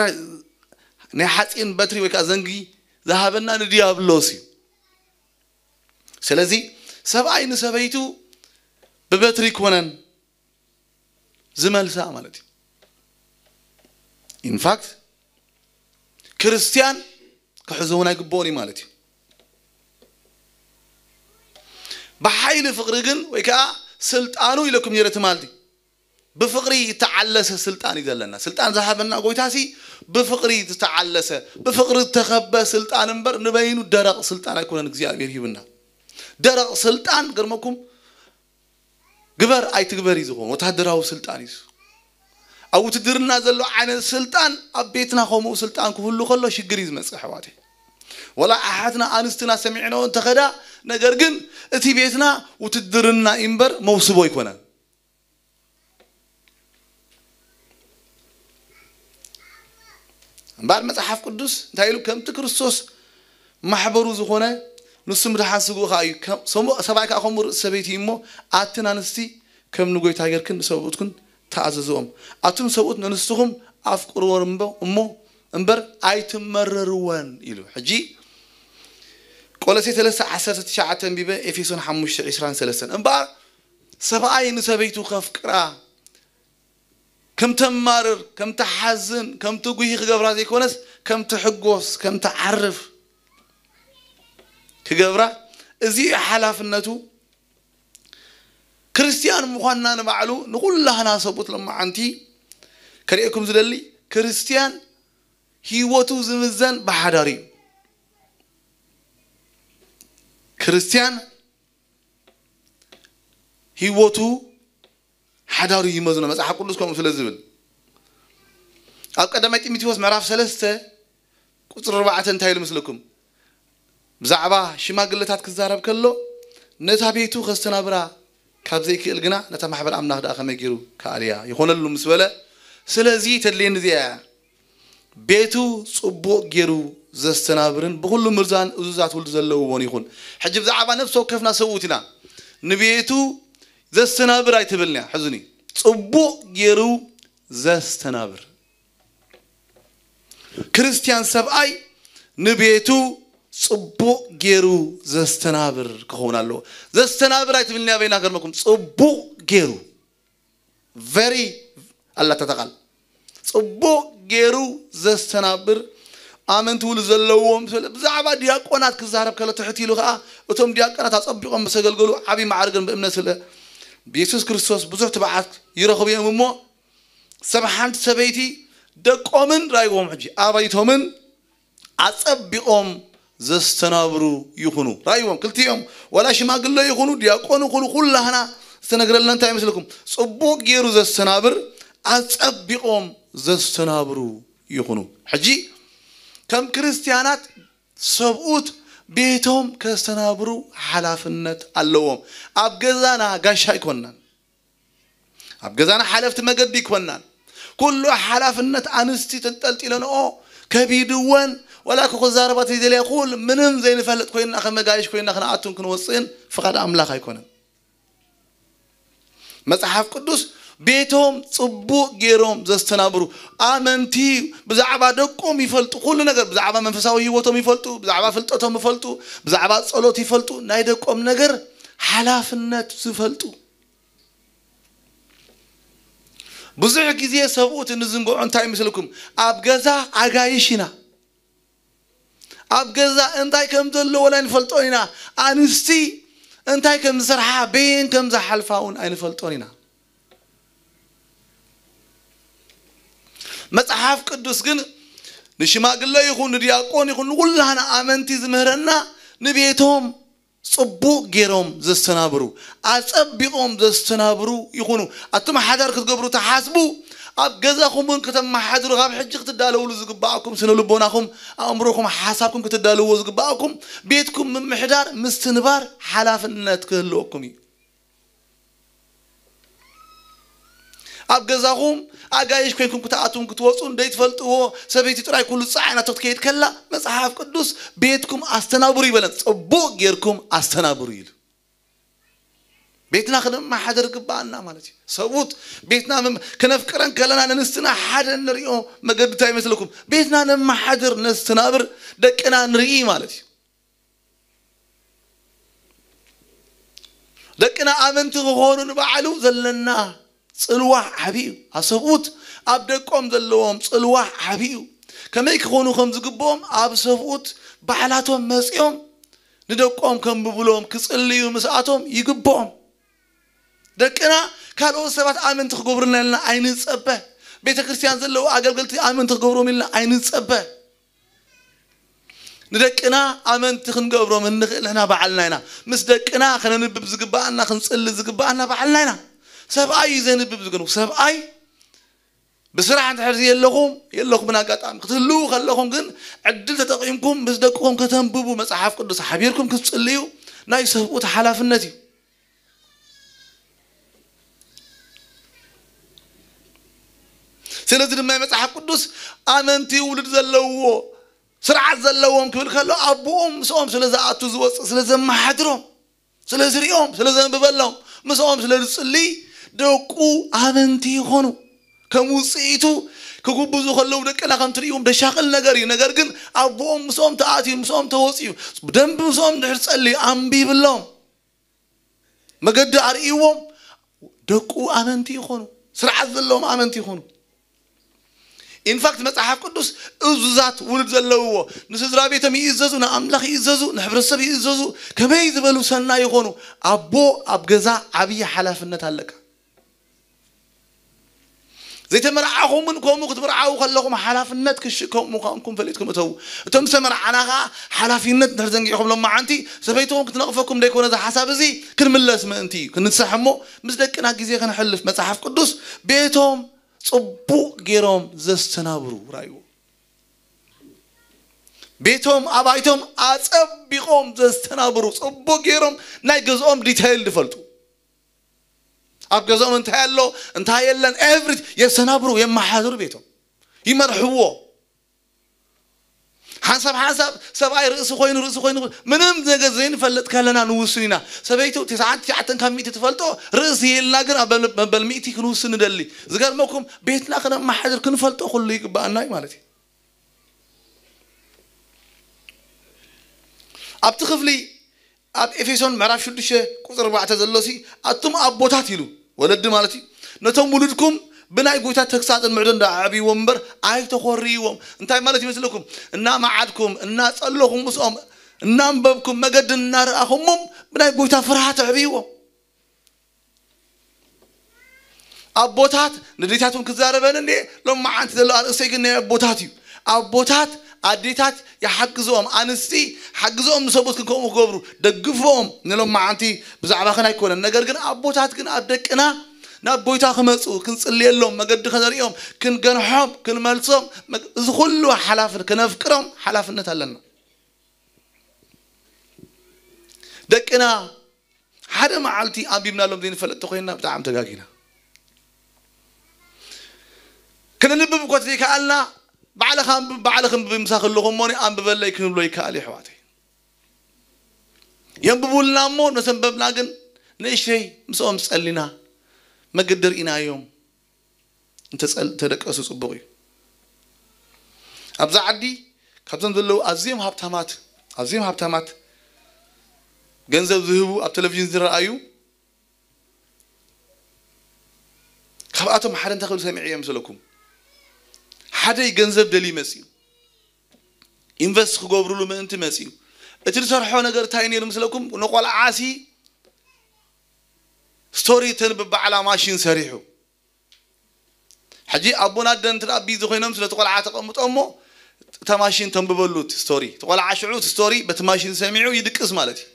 ናይ ሓፂን በትሪ ወይ ከዓ ዘንጊ ዝሃበና ንዲያብሎስ እዩ። ስለዚ ሰብኣይ ንሰበይቱ ብበትሪ ይኮነን ዝመልሳ ማለት እዩ። ኢንፋክት ክርስቲያን ክሕዞ እውን ኣይግብኦን እዩ ማለት እዩ። ብሓይሊ ፍቕሪ ግን ወይ ከዓ ስልጣኑ ኢለኩም ነይረ ትማልቲ ብፍቕሪ እተዓለሰ ስልጣን እዩ ዘለና። ስልጣን ዝሃበና ጎይታሲ ብፍቕሪ ዝተዓለሰ፣ ብፍቕሪ ዝተኸበ ስልጣን እምበር ንበይኑ ደረቕ ስልጣን ኣይኮነን እግዚኣብሔር ሂብና። ደረቕ ስልጣን ገርመኩም ግበር ኣይትግበር እዩ ዝኾን፣ ወታደራዊ ስልጣን እዩ። ኣብ ውትድርና ዘሎ ዓይነት ስልጣን ኣብ ቤትና ከምኡ ስልጣን ክህሉ ከሎ ሽግር እዩ ዝመጽእ ኣሕዋተይ። ወላ ኣሓትና ኣንስትና ሰሚዕንኦ እንተኸዳ፣ ነገር ግን እቲ ቤትና ውትድርና እዩ እምበር መውስቦ ኣይኮነን። እምበኣር መጽሓፍ ቅዱስ እንታይ ኢሉ? ከምቲ ክርስቶስ ማሕበሩ ዝኾነ ንሱ ምድሓን ስግኡ ከኣ እዩ። ከም-፣ ሰሙ-፣ ሰብኣይ ከኣ ከምኡ ርእሲ ሰበይቲ እዩ እሞ፣ ኣትን ኣንስቲ ከም ንጎይታ ጌርክን ንሰብኡትክን ተኣዘዝኦም። ኣቱም ሰብኡት ነንስትኹም ኣፍቅርወን እምበ-፣ እሞ እምበር ኣይትመረርወን ኢሉ። ሕጂ ቆሎሴ ሰለስተ ዓሰርተ ትሽዓተ ኣንቢበ፣ ኤፌሶን ሓሙሽተ ዕስራን ሰለስተን። እምበኣር ሰብኣይ ንሰበይቱ ከፍቅራ፣ ከም ተማርር፣ ከም ተሓዝን፣ ከም ትጉሂ ክገብራ ዘይኮነስ ከም ትሕጎስ፣ ከም ትዓርፍ ክገብራ፣ እዚ እዩ ሓላፍነቱ። ክርስትያን ምዃንና ንባዕሉ ንኹላህና ሰብኡት ሎማዓንቲ ከርእየኩም ዝደሊ፣ ክርስትያን ህይወቱ ዝምዘን ብሓዳር እዩ። ክርስትያን ህይወቱ ሓዳሩ ይመዝኖ፣ መጽሓፍ ቅዱስ ከምኡ ስለ ዝብል። ኣብ ቀዳማይ ጢሞቴዎስ ምዕራፍ ሰለስተ ቁጽሪ ኣርባዕተ እንታይ ኢሉ ምስልኩም? ብዛዕባ ሽማግለታት ክዛረብ ከሎ፣ ነታ ቤቱ ከስተናብራ ካብ ዘይክእል ግና ነታ ማሕበር ኣምላኽ ደኣ ከመይ ገይሩ ክኣልያ ይኾነሉ ምስ በለ፣ ስለዚ ተድልየኒ እዚኣ እያ። ቤቱ ጽቡቕ ገይሩ ዘስተናብርን ብኹሉ ምርዛን እዙዛት ውልድ ዘለውዎን ይኹን። ሕጂ ብዛዕባ ነፍሲ ወከፍና ሰብኡት ኢና። ንቤቱ ዘስተናብር ኣይትብልን እያ። ሕዙኒ። ጽቡቕ ገይሩ ዘስተናብር። ክርስቲያን ሰብኣይ ንቤቱ ጽቡቕ ገይሩ ዘስተናብር ክኸውን ኣለዎ። ዘስተናብር ኣይትብልኒ ኣበይና ገርመኩም፣ ጽቡቕ ገይሩ፣ very ኣላታ ቃል፣ ጽቡቕ ገይሩ ዘስተናብር፣ ኣመንቲ ውሉድ ዘለዎም ስለ ብዛዕባ ዲያቆናት ክዛረብ ከሎ ትሕት ኢሉ ከኣ፣ እቶም ዲያቆናት ኣጸቢቖም ምስ ኣገልገሉ ዓቢ ማዕርግን ብእምነት ስለ ብየሱስ ክርስቶስ ብዙሕ ትብዓት ይረኽቡ እዮም እሞ፣ ሰብ ሓንቲ ሰበይቲ ደቆምን ራይዎም ሕጂ ኣባይቶምን ኣጸቢቖም ዘስተናብሩ ይኹኑ። ራይዎም ክልቲኦም፣ ዋላ ሽማግለ ይኹኑ ዲያቆን ይኹኑ፣ ኩላህና ዝተነግረልና እንታይ ይመስለኩም? ጽቡቕ ገይሩ ዘስተናብር፣ ኣጸቢቖም ዘስተናብሩ ይኹኑ። ሕጂ ከም ክርስቲያናት ሰብኡት ቤቶም ከስተናብሩ ሓላፍነት ኣለዎም። ኣብ ገዛና ጋሻ ኣይኮናን። ኣብ ገዛና ሓለፍቲ መገዲ ኣይኮናን። ኩሉ ሓላፍነት ኣንስቲ ተንጠልጢለንኦ ከቢድወን፣ ዋላ እኮ ክዛረባ ዘይደልያ ኩሉ ምንም ዘይንፈልጥ ኮይና፣ ከመጋይሽ ኮይና ክንኣቱን ክንወፅእን ፍቓድ ኣምላኽ ኣይኮነን። መጽሓፍ ቅዱስ ቤቶም ጽቡቕ ገይሮም ዘስተናብሩ ኣመንቲ ብዛዕባ ደቆም ይፈልጡ፣ ኩሉ ነገር ብዛዕባ መንፈሳዊ ህይወቶም ይፈልጡ፣ ብዛዕባ ፍልጠቶም ይፈልጡ፣ ብዛዕባ ጸሎት ይፈልጡ፣ ናይ ደቆም ነገር ሓላፍነት ዝፈልጡ። ብዙሕ ግዜ ሰብኡት እንዝንግዖ እንታይ ይመስለኩም? ኣብ ገዛ ኣጋይሽ ኢና። ኣብ ገዛ እንታይ ከም ዘለወን ኣይንፈልጦን ኢና። ኣንስቲ እንታይ ከም ዝሰርሓ፣ በየን ከም ዝሓልፋ እውን ኣይንፈልጦን ኢና። መጽሓፍ ቅዱስ ግን ንሽማግለ ይኹን ንዲያቆን ይኹን ንኩላህና ኣመንቲ ዝምህረና ንቤቶም ጽቡቕ ገይሮም ዘስተናብሩ፣ ኣጸቢቖም ዘስተናብሩ ይኹኑ። ኣቱም ሓዳር ክትገብሩ ትሓስቡ፣ ኣብ ገዛኹም እውን ከተመሓድሩ ካብ ሕጂ ክትዳለውሉ ዝግባኣኩም፣ ስነ ልቦናኹም፣ ኣእምሮኹም፣ ሓሳብኩም ክትዳለውዎ ዝግባኣኩም፣ ቤትኩም ምምሕዳር፣ ምስትንባር ሓላፍነት ክህልወኩም እዩ። ኣብ ገዛኹም ኣጋይሽ ኮይንኩም ክትኣትዉን ክትወፁን ዘይትፈልጥዎ፣ ሰበይቲ ጥራይ ኩሉ ፃዕናቶ ክትከይድ ከላ፣ መጽሓፍ ቅዱስ ቤትኩም ኣስተናብሩ ይበለን። ጽቡቕ ጌርኩም ኣስተናብሩ ኢሉ። ቤትና ክነመሓድር ግባኣና ማለት እዩ። ሰብኡት ቤትና መም-፣ ክነፍቅረን ከለና ንንስትና ሓደ እንሪኦ መገዲ እንታይ ይመስለኩም? ቤትና ነመሓድር፣ ነስተናብር፣ ደቅና ንርኢ ማለት እዩ። ደቅና ኣመንቲ ክኾኑ ንባዕሉ ዘለና ጽልዋ ዓቢ እዩ። ኣብ ሰብኡት ኣብ ደቆም ዘለዎም ጽልዋ ዓቢ እዩ። ከመይ ክኾኑ ከም ዝግብኦም ኣብ ሰብኡት ባዕላቶም መጺኦም ንደቆም ከም ብብሎም ክጽልዩ ምስኣቶም ይግብኦም። ደቅና ካልኦት ሰባት ኣመንቲ ክገብሩልና ኢልና ኣይንጸበ። ቤተ ክርስቲያን ዘለዉ ኣገልገልቲ ኣመንቲ ክገብሮም ኢልና ኣይንጸበ። ንደቅና ኣመንቲ ክንገብሮም እንኽእል ንሕና ባዕልና ኢና። ምስ ደቅና ከነንብብ ዝግባኣና፣ ክንጽሊ ዝግባኣና ባዕልና ኢና። ሰብኣይ እዩ ዘንብብ ዝግኑ። ሰብኣይ ብስራሕ እንድሕር የለኹም፣ የለኹምን ኣጋጣሚ ክትህልዉ ከለኹም ግን ዕድል ተጠቒምኩም ምስ ደቅኹም ከተንብቡ፣ መጽሓፍ ቅዱስ ሓቢርኩም ክትጽልዩ ናይ ሰብኡት ሓላፍነት እዩ። ስለዚ ድማ መጽሓፍ ቅዱስ ኣመንቲ ውሉድ ዘለውዎ ስርዓት ዘለዎም ክብል ከሎ ኣቦኦም ምስኦም ስለ ዝኣቱ ዝወፅእ ስለ ዘመሓድሮም ስለ ዝሪኦም ስለ ዘንብበሎም ምስኦም ስለ ዝፅሊ ደቁ ኣመንቲ ይኾኑ። ከም ውፅኢቱ ክጉብዙ ከለዉ ደቅና ከም ትርእይዎም ደሻቕል ነገር እዩ። ነገር ግን ኣቦኦም ምስኦም ተኣትዩ ምስኦም ተወፅዩ ብደንብ ምስኦም ድሕር ፀልዩ ኣንቢብሎም መገዲ ኣርእይዎም ደቁ ኣመንቲ ይኾኑ። ስርዓት ዘለዎም ኣመንቲ ይኾኑ። ኢንፋክት መጽሓፍ ቅዱስ እዙዛት ውሉድ ዘለውዎ ንስድራ ቤቶም ይእዘዙ፣ ንኣምላኽ ይእዘዙ፣ ንሕብረተሰብ ይእዘዙ። ከመይ ዝበሉ ሰናይ ይኾኑ። ኣቦ ኣብ ገዛ ዓብዪ ሓላፍነት ኣለካ። ዘይተመርዓኹምን ከምኡ ክትምርዓዉ ከለኹም ሓላፍነት ክሽከሙ ምዃንኩም ፈሊጥኩም እተዉ። እቶም ዝተመርዓና ኸዓ ሓላፊነት እንድሕር ዘንጊዕኹም ሎማዓንቲ ሰበይትኹም ክትነቕፈኩም ደይኮነ እዚ ሓሳብ እዚ ክንምለስ ምእንቲ እዩ። ክንሳሕ እሞ ምስ ደቅና ግዜ ከነሕልፍ መጽሓፍ ቅዱስ ቤቶም ጽቡቕ ገይሮም ዘስተናብሩ ራእይዎ። ቤቶም ኣባይቶም ኣጸቢቖም ዘስተናብሩ ጽቡቕ ገይሮም ናይ ገዝኦም ዲታይል ዝፈልጡ ኣብ ገዛኦም እንታይ ኣሎ እንታይ የለን ኤቭሪ የሰናብሩ የመሓድሩ ቤቶም ይመርሕዎ። ሓንሳብ ሓንሳብ ሰብኣይ ርእሲ ኮይኑ ርእሲ ኮይኑ ምንም ነገር ዘይንፈልጥ ከለና ንውስን ኢና። ሰበይቱ ትስዓን ትሽዓተን ካብ ሚእቲ ትፈልጦ ርእሲ የልና ግን ኣብ መበል ሚእቲ ክንውስን ንደሊ። ዝገርመኩም ቤትና ክነመሓድር ክንፈልጦ ኩሉ ይግባኣና እዩ ማለት እዩ። ኣብቲ ክፍሊ ኣብ ኤፌሶን ምዕራፍ ሽዱሽተ ቁፅሪ ኣርባዕተ ዘሎሲ ኣቱም ኣቦታት ኢሉ ወለዲ ማለት እዩ። ነቶም ውሉድኩም ብናይ ጎይታ ተግሳፅን ምዕዶ እንዳዓዕብይዎም እምበር ኣይተኾርይዎም። እንታይ ማለት ይመስለኩም? እናመዓድኩም እናፀለኹም ምስኦም እናንበብኩም መገዲ እናረኣኹሞም ብናይ ጎይታ ፍርሃት ኣዕብይዎም። ኣቦታት ንዴታቱን ክዛረበን እንዴ ሎም መዓንቲ ዘሎ ኣርእሰይ ግን ናይ ኣቦታት እዩ። ኣቦታት ኣዴታት ይሓግዝኦም፣ ኣንስቲ ሓግዝኦም፣ ንሰብኡት ክንከምኡ ክገብሩ ደግፍኦም። ንሎም መዓንቲ ብዛዕባ ኸን ኣይኮነን፣ ነገር ግን ኣቦታት ግን ኣብ ደቅና ናብ ጎይታ ክመፁ ክንፅልየሎም፣ መገዲ ከነርእዮም፣ ክንገንሖም፣ ክንመልሶም፣ መግ- እዚ ኩሉ ሓላፍነት ከነፍቅሮም ሓላፍነት ኣለና። ደቅና ሓደ መዓልቲ ኣንቢብናሎም ዘይንፈለጥ ተኮይንና ብጣዕሚ ተጋጊና። ክነንብብ እኮ ዘይከኣልና ባዕልኻ ኣንብብ ባዕልኽ ኣንብብ ምሳ ከለኹ እሞ ኣንብበለይ ክንብሎ ይከኣል እዩ ኣሕዋተይ። የንብቡልና እሞ ነሰንበብና ግን ንእሽተይ ምስኦም ጸሊና መገዲ ርኢናዮም እንተጸል- እንተደቀሱ ጽቡቕ እዩ። ኣብዛ ዓዲ ካብዞም ዘለዉ ኣዝዮም ሃብታማት ኣዝዮም ሃብታማት ገንዘብ ዝህቡ ኣብ ቴሌቪዥን ዝረኣዩ ካብኣቶም ሓደ እንታይ ክብል ሰሚዐ እዮም ምስለኩም። ሓደ ገንዘብ ደልዩ መፅዩ ኢንቨስት ክገብሩሉ ምእንቲ መፅዩ እቲ ዝሰርሖ ነገር እንታይ ነይሩ ምስለኩም። ንቆልዓሲ ስቶሪ ተንብብ ባዕላ ማሽን ሰሪሑ ሕጂ ኣቦን ኣደን እንተ ቢዚ ኮይኖም ስለቲ ቆልዓ ተቐምጦ እሞ እታ ማሽን ተንብበሉ እቲ ስቶሪ እቲ ቆልዓ ሽዑ እቲ ስቶሪ በቲ ማሽን ሰሚዑ ይድቅስ ማለት እዩ።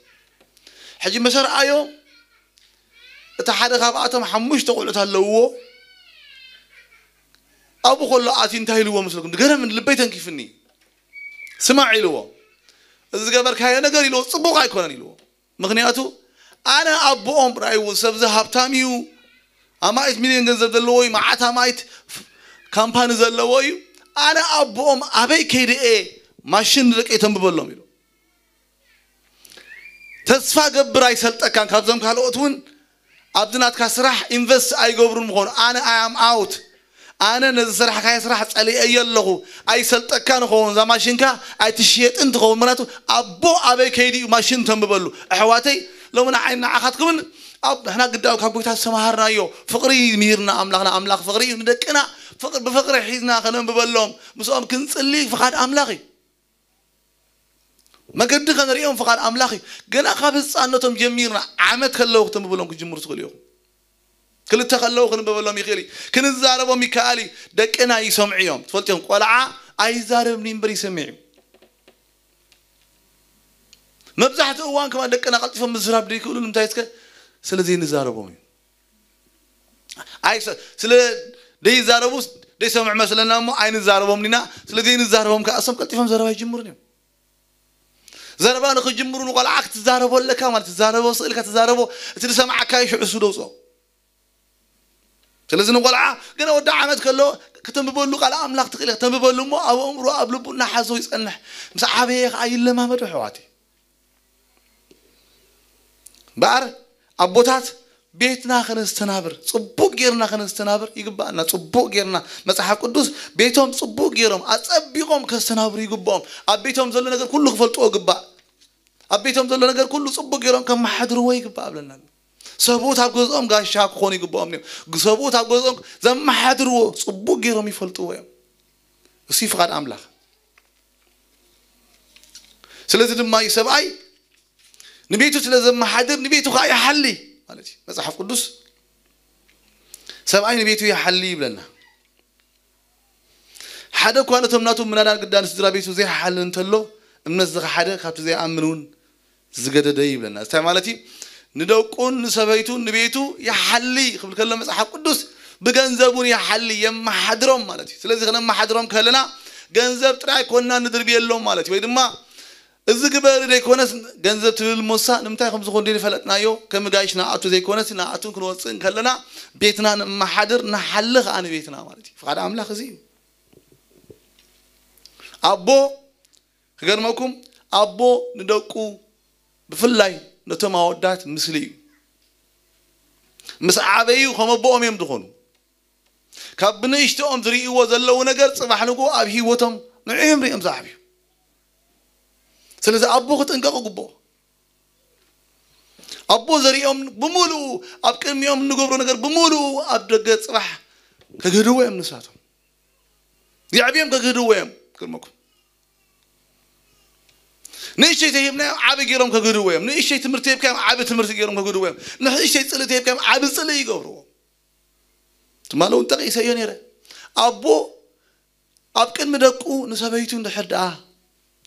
ሕጂ መሰ ረኣዮ እቲ ሓደ ካብኣቶም ሓሙሽተ ቆልዑት ኣለውዎ። ኣብኡ ከሎ ኣትዩ እንታይ ኢልዎ መስለኩም? ገረምን ልበይ ተንኪፍኒ። ስማዕ ኢልዎ፣ እዚ ዝገበርካዮ ነገር ኢልዎ ፅቡቕ ኣይኮነን ኢልዎ። ምኽንያቱ ኣነ ኣቦኦም ራእይዎ ሰብዚ ሃብታም እዩ፣ ኣማኢት ሚሊዮን ገንዘብ ዘለዎ እዩ፣ መዓት ኣማኢት ካምፓኒ ዘለዎ እዩ። ኣነ ኣቦኦም ኣበይ ከይደኤ ማሽን ንደቀይ ተንብበሎም ኢሉ። ተስፋ ገብር ኣይሰልጠካን። ካብዞም ካልኦት እውን ኣብዚ ናትካ ስራሕ ኢንቨስት ኣይገብሩን ምኾኑ። ኣነ ኣያም ኣውት ኣነ ነዚ ስራሕካዮ ስራሕ ፀሊአዮ ኣለኹ። ኣይሰልጠካ ንኸውን እዛ ማሽንካ ኣይትሽየጥን ትኸውን። ምክንያቱ ኣቦ ኣበይ ከይዲ እዩ ማሽን ተንብበሉ። ኣሕዋተይ ሎሚ ንዓይ ንዓኻትኩምን ኣብ ንሕና ግዳዊ ካብ ጎይታ ዝተምሃርናዮ ፍቕሪ ምሂርና ኣምላኽና። ኣምላኽ ፍቕሪ እዩ። ንደቅና ፍቕሪ ብፍቕሪ ሒዝና ከነንብበሎም ምስኦም ክንፅሊ ፍቓድ ኣምላኽ እዩ። መገዲ ከንሪኦም ፍቓድ ኣምላኽ እዩ። ገና ካብ ህፃንነቶም ጀሚርና ዓመት ከለዉ ክተንብብሎም ክጅምሩ ትኽእሉ ኢኹም። ክልተ ከለዉ ክንበበሎም ይኽእል እዩ። ክንዛረቦም ይከኣል እዩ። ደቅና ይሰምዑ እዮም። ትፈልጡ እዮም ቆልዓ ኣይዛረብን እዩ እምበር ይሰምዕ እዩ። መብዛሕትኡ እዋን ከማ ደቅና ቀልጢፎም ምዝራብ ደይክእሉ ንምንታይ እስከ ስለ ዘይንዛረቦም እዩ። ኣይ ስለ ደይዛረቡ ደይሰምዑ መስለና እሞ ኣይንዛረቦም ኢና። ስለ ዘይንዛረቦም ከዓ እሶም ቀልጢፎም ዘረባ ይጅምሩን እዮም። ዘረባ ንክጅምሩ ንቆልዓ ክትዛረቦ ኣለካ ማለት ትዛረቦ ስእልካ ትዛረቦ እቲ ዝሰምዓካ ሽዑ እሱ ደውፅኦ። ስለዚ ንቆልዓ ገና ወዲ ዓመት ከሎ ከተንብበሉ ቃል ኣምላኽ ትኽእል ከተንብበሉ እሞ ኣብ ኣእምሮ ኣብ ልቡ እናሓዞ ይፀንሕ። ምስ ዓበየ ከዓ ይለማመዶ ኣሕዋት። በኣር ኣቦታት ቤትና ከነስተናብር ፅቡቅ ጌርና ከነስተናብር ይግባኣና። ፅቡቅ ጌርና መፅሓፍ ቅዱስ ቤቶም ፅቡቅ ጌሮም ኣፀቢቆም ከስተናብሩ ይግባኦም። ኣብ ቤቶም ዘሎ ነገር ኩሉ ክፈልጥዎ ግባእ። ኣብ ቤቶም ዘሎ ነገር ኩሉ ፅቡቅ ጌሮም ከመሓድርዎ ይግባእ ብለና ኣሎ። ሰብኡት ኣብ ገዝኦም ጋሻ ክኾኑ ይግባኦም እዮም። ሰብኡት ኣብ ገዝኦም ዘመሓድርዎ ፅቡቅ ጌሮም ይፈልጥዎ እዮም። እሱ ፍቓድ ኣምላኽ። ስለዚ ድማ እዩ ሰብኣይ ንቤቱ ስለ ዘመሓድር ንቤቱ ከዓ ይሓሊ ማለት እዩ። መፅሓፍ ቅዱስ ሰብኣይ ንቤቱ ይሓሊ ይብለና። ሓደ እኳ ነቶም ናቱ ምናዳን ግዳን ስድራ ቤቱ ዘይሓሊ እንተሎ እምነት ዝኸሓደ ካብቲ ዘይኣምን እውን ዝገደደ ይብለና። እንታይ ማለት እዩ? ንደቁን ንሰበይቱን ንቤቱ ይሓሊ ክብል ከሎ መፅሓፍ ቅዱስ ብገንዘብ እውን ይሓሊ የመሓድሮም ማለት እዩ። ስለዚ ክነመሓድሮም ከለና ገንዘብ ጥራይ ኮንና ንድርብየሎም ማለት እዩ። ወይ ድማ እዚ ግበሪ ዘይኮነስ ገንዘብ ትብል ሞሳ ንምንታይ ከም ዝኾን ዘይፈለጥናዮ ከም ጋይሽ ንኣቱ ዘይኮነስ ንኣቱን ክንወፅእ እንከለና ቤትና ንመሓድር ንሓሊ ከዓ ንቤትና ማለት እዩ። ፍቓድ ኣምላኽ እዚ እዩ። ኣቦ ክገርመኩም ኣቦ ንደቁ ብፍላይ ነቶም ኣወዳት ምስሊ እዩ። ምስ ዓበዩ ከም ኣቦኦም እዮም ዝኾኑ። ካብ ብንእሽትኦም ዝርእይዎ ዘለዉ ነገር ፅባሕ ንግሆ ኣብ ህይወቶም ንዕኦም ሪኦም ዝዓብዩ። ስለዚ ኣቦ ክጥንቀቕ ግብኦ። ኣቦ ዘሪኦም ብምሉኡ ኣብ ቅድሚኦም እንገብሮ ነገር ብምሉኡ ኣብ ደገ ጽባሕ ከግህድዎ እዮም። ንሳቶም የዕብዮም ከግህድዎ እዮም። ግርመኩም ንእሽተይ ተሂብናዮም ዓቢ ገይሮም ከግህድዎ እዮም። ንእሽተይ ትምህርቲ ሂብካዮም ዓቢ ትምህርቲ ገይሮም ከግህድዎ እዮም። ንእሽተይ ጽልኢ ተሂብካዮም ዓቢ ጽልኢ ይገብርዎ። ትማሊ እውን ጠቂሰዮ ነይረ። ኣቦ ኣብ ቅድሚ ደቁ ንሰበይቱ እንድሕር ደኣ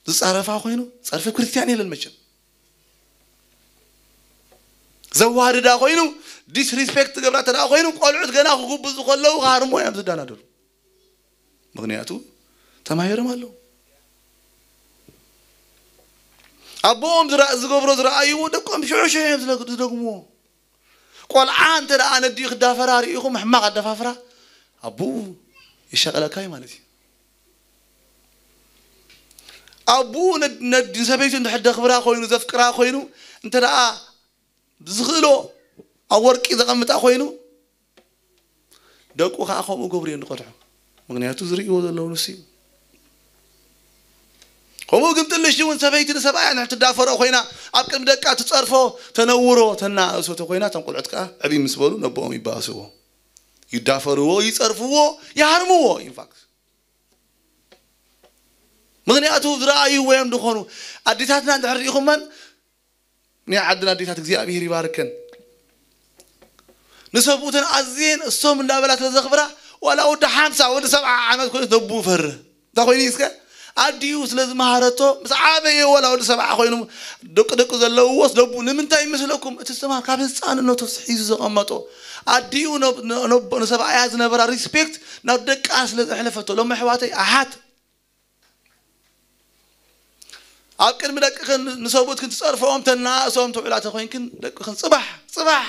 ዝጻረፋ ኮይኑ፣ ጸርፊ ክርስትያን የለን መቸም። ዘዋርዳ ኮይኑ፣ ዲስሪስፔክት ዝገብራ ተደኣ ኮይኑ፣ ቆልዑት ገና ክጉብዙ ከለዉ ክሃርሞ እዮም ዝዳናደሉ። ምክንያቱ ተማሂሮም ኣለዉ። ኣቦኦም ዝረ- ዝገብሮ ዝረኣይዎ ደቆም ሽዑ ሽዑ እዮም ዝለ- ዝደግምዎ። ቆልዓ እንተ ደኣ ነዲኡ ክዳፈራ ርኢኹም ሕማቕ ኣደፋፍራ ኣቦኡ ይሸቐለካ እዩ ማለት እዩ። ኣቦኡ ነድ- ነድ- ንሰበይቱ እንድሕር ደኽብራ ኮይኑ ዘፍቅራ ኮይኑ እንተ ደኣ ዝኽእሎ ኣብ ወርቂ ዘቐምጣ ኮይኑ ደቁ ከዓ ከምኡ ገብሩ እዮም ዝቐድሑ። ምክንያቱ ዝርእይዎ ዘለዉ ንሱ እዩ። ከምኡ ግን ጥልሽ እውን ሰበይቲ ንሰብኣያ ንሕትዳፈሮ ኮይና ኣብ ቅድሚ ደቃ ትፀርፎ ተነውሮ ተናእሶ ተኮይና እቶም ቆልዑት ከዓ ዕብይ ምስ በሉ ነቦኦም ይባእስዎ፣ ይዳፈርዎ፣ ይፀርፍዎ፣ ይሃርምዎ። ኢንፋክት ምክንያቱ ዝረኣይዎ እዮም ዝኾኑ። ኣዴታትና እንድሕር ርኢኹመን ናይ ዓድና ኣዴታት እግዚኣብሔር ይባርከን። ንሰብኡተን ኣዝየን እሶም እንዳበላ ስለ ዘኽብራ ዋላ ወዲ ሓምሳ ወዲ ሰብዓ ዓመት ኮይኑ ነቡ ፈርህ እንታይ ኮይኑ እስከ ኣዲኡ ስለ ዝመሃረቶ ምስ ዓበየ ዋላ ወዲ ሰብዓ ኮይኑ ደቂ ደቂ ዘለውዎስ ደቡ ንምንታይ ይመስለኩም? እቲ ዝተማሃር ካብ ህፃንነቱ ሒዙ ዘቐመጦ ኣዲኡ ነብ- ነቦ- ንሰብኣያ ዝነበራ ሪስፔክት ናብ ደቃ ስለ ዘሕለፈቶ ሎም ኣሕዋተይ ኣሓት ኣብ ቅድሚ ደቅኽን ንሰብኡትክን ትፀርፈኦም ተናእሶም ትውዕላ ተኮይንክን ደቅኽን ፅባሕ ፅባሕ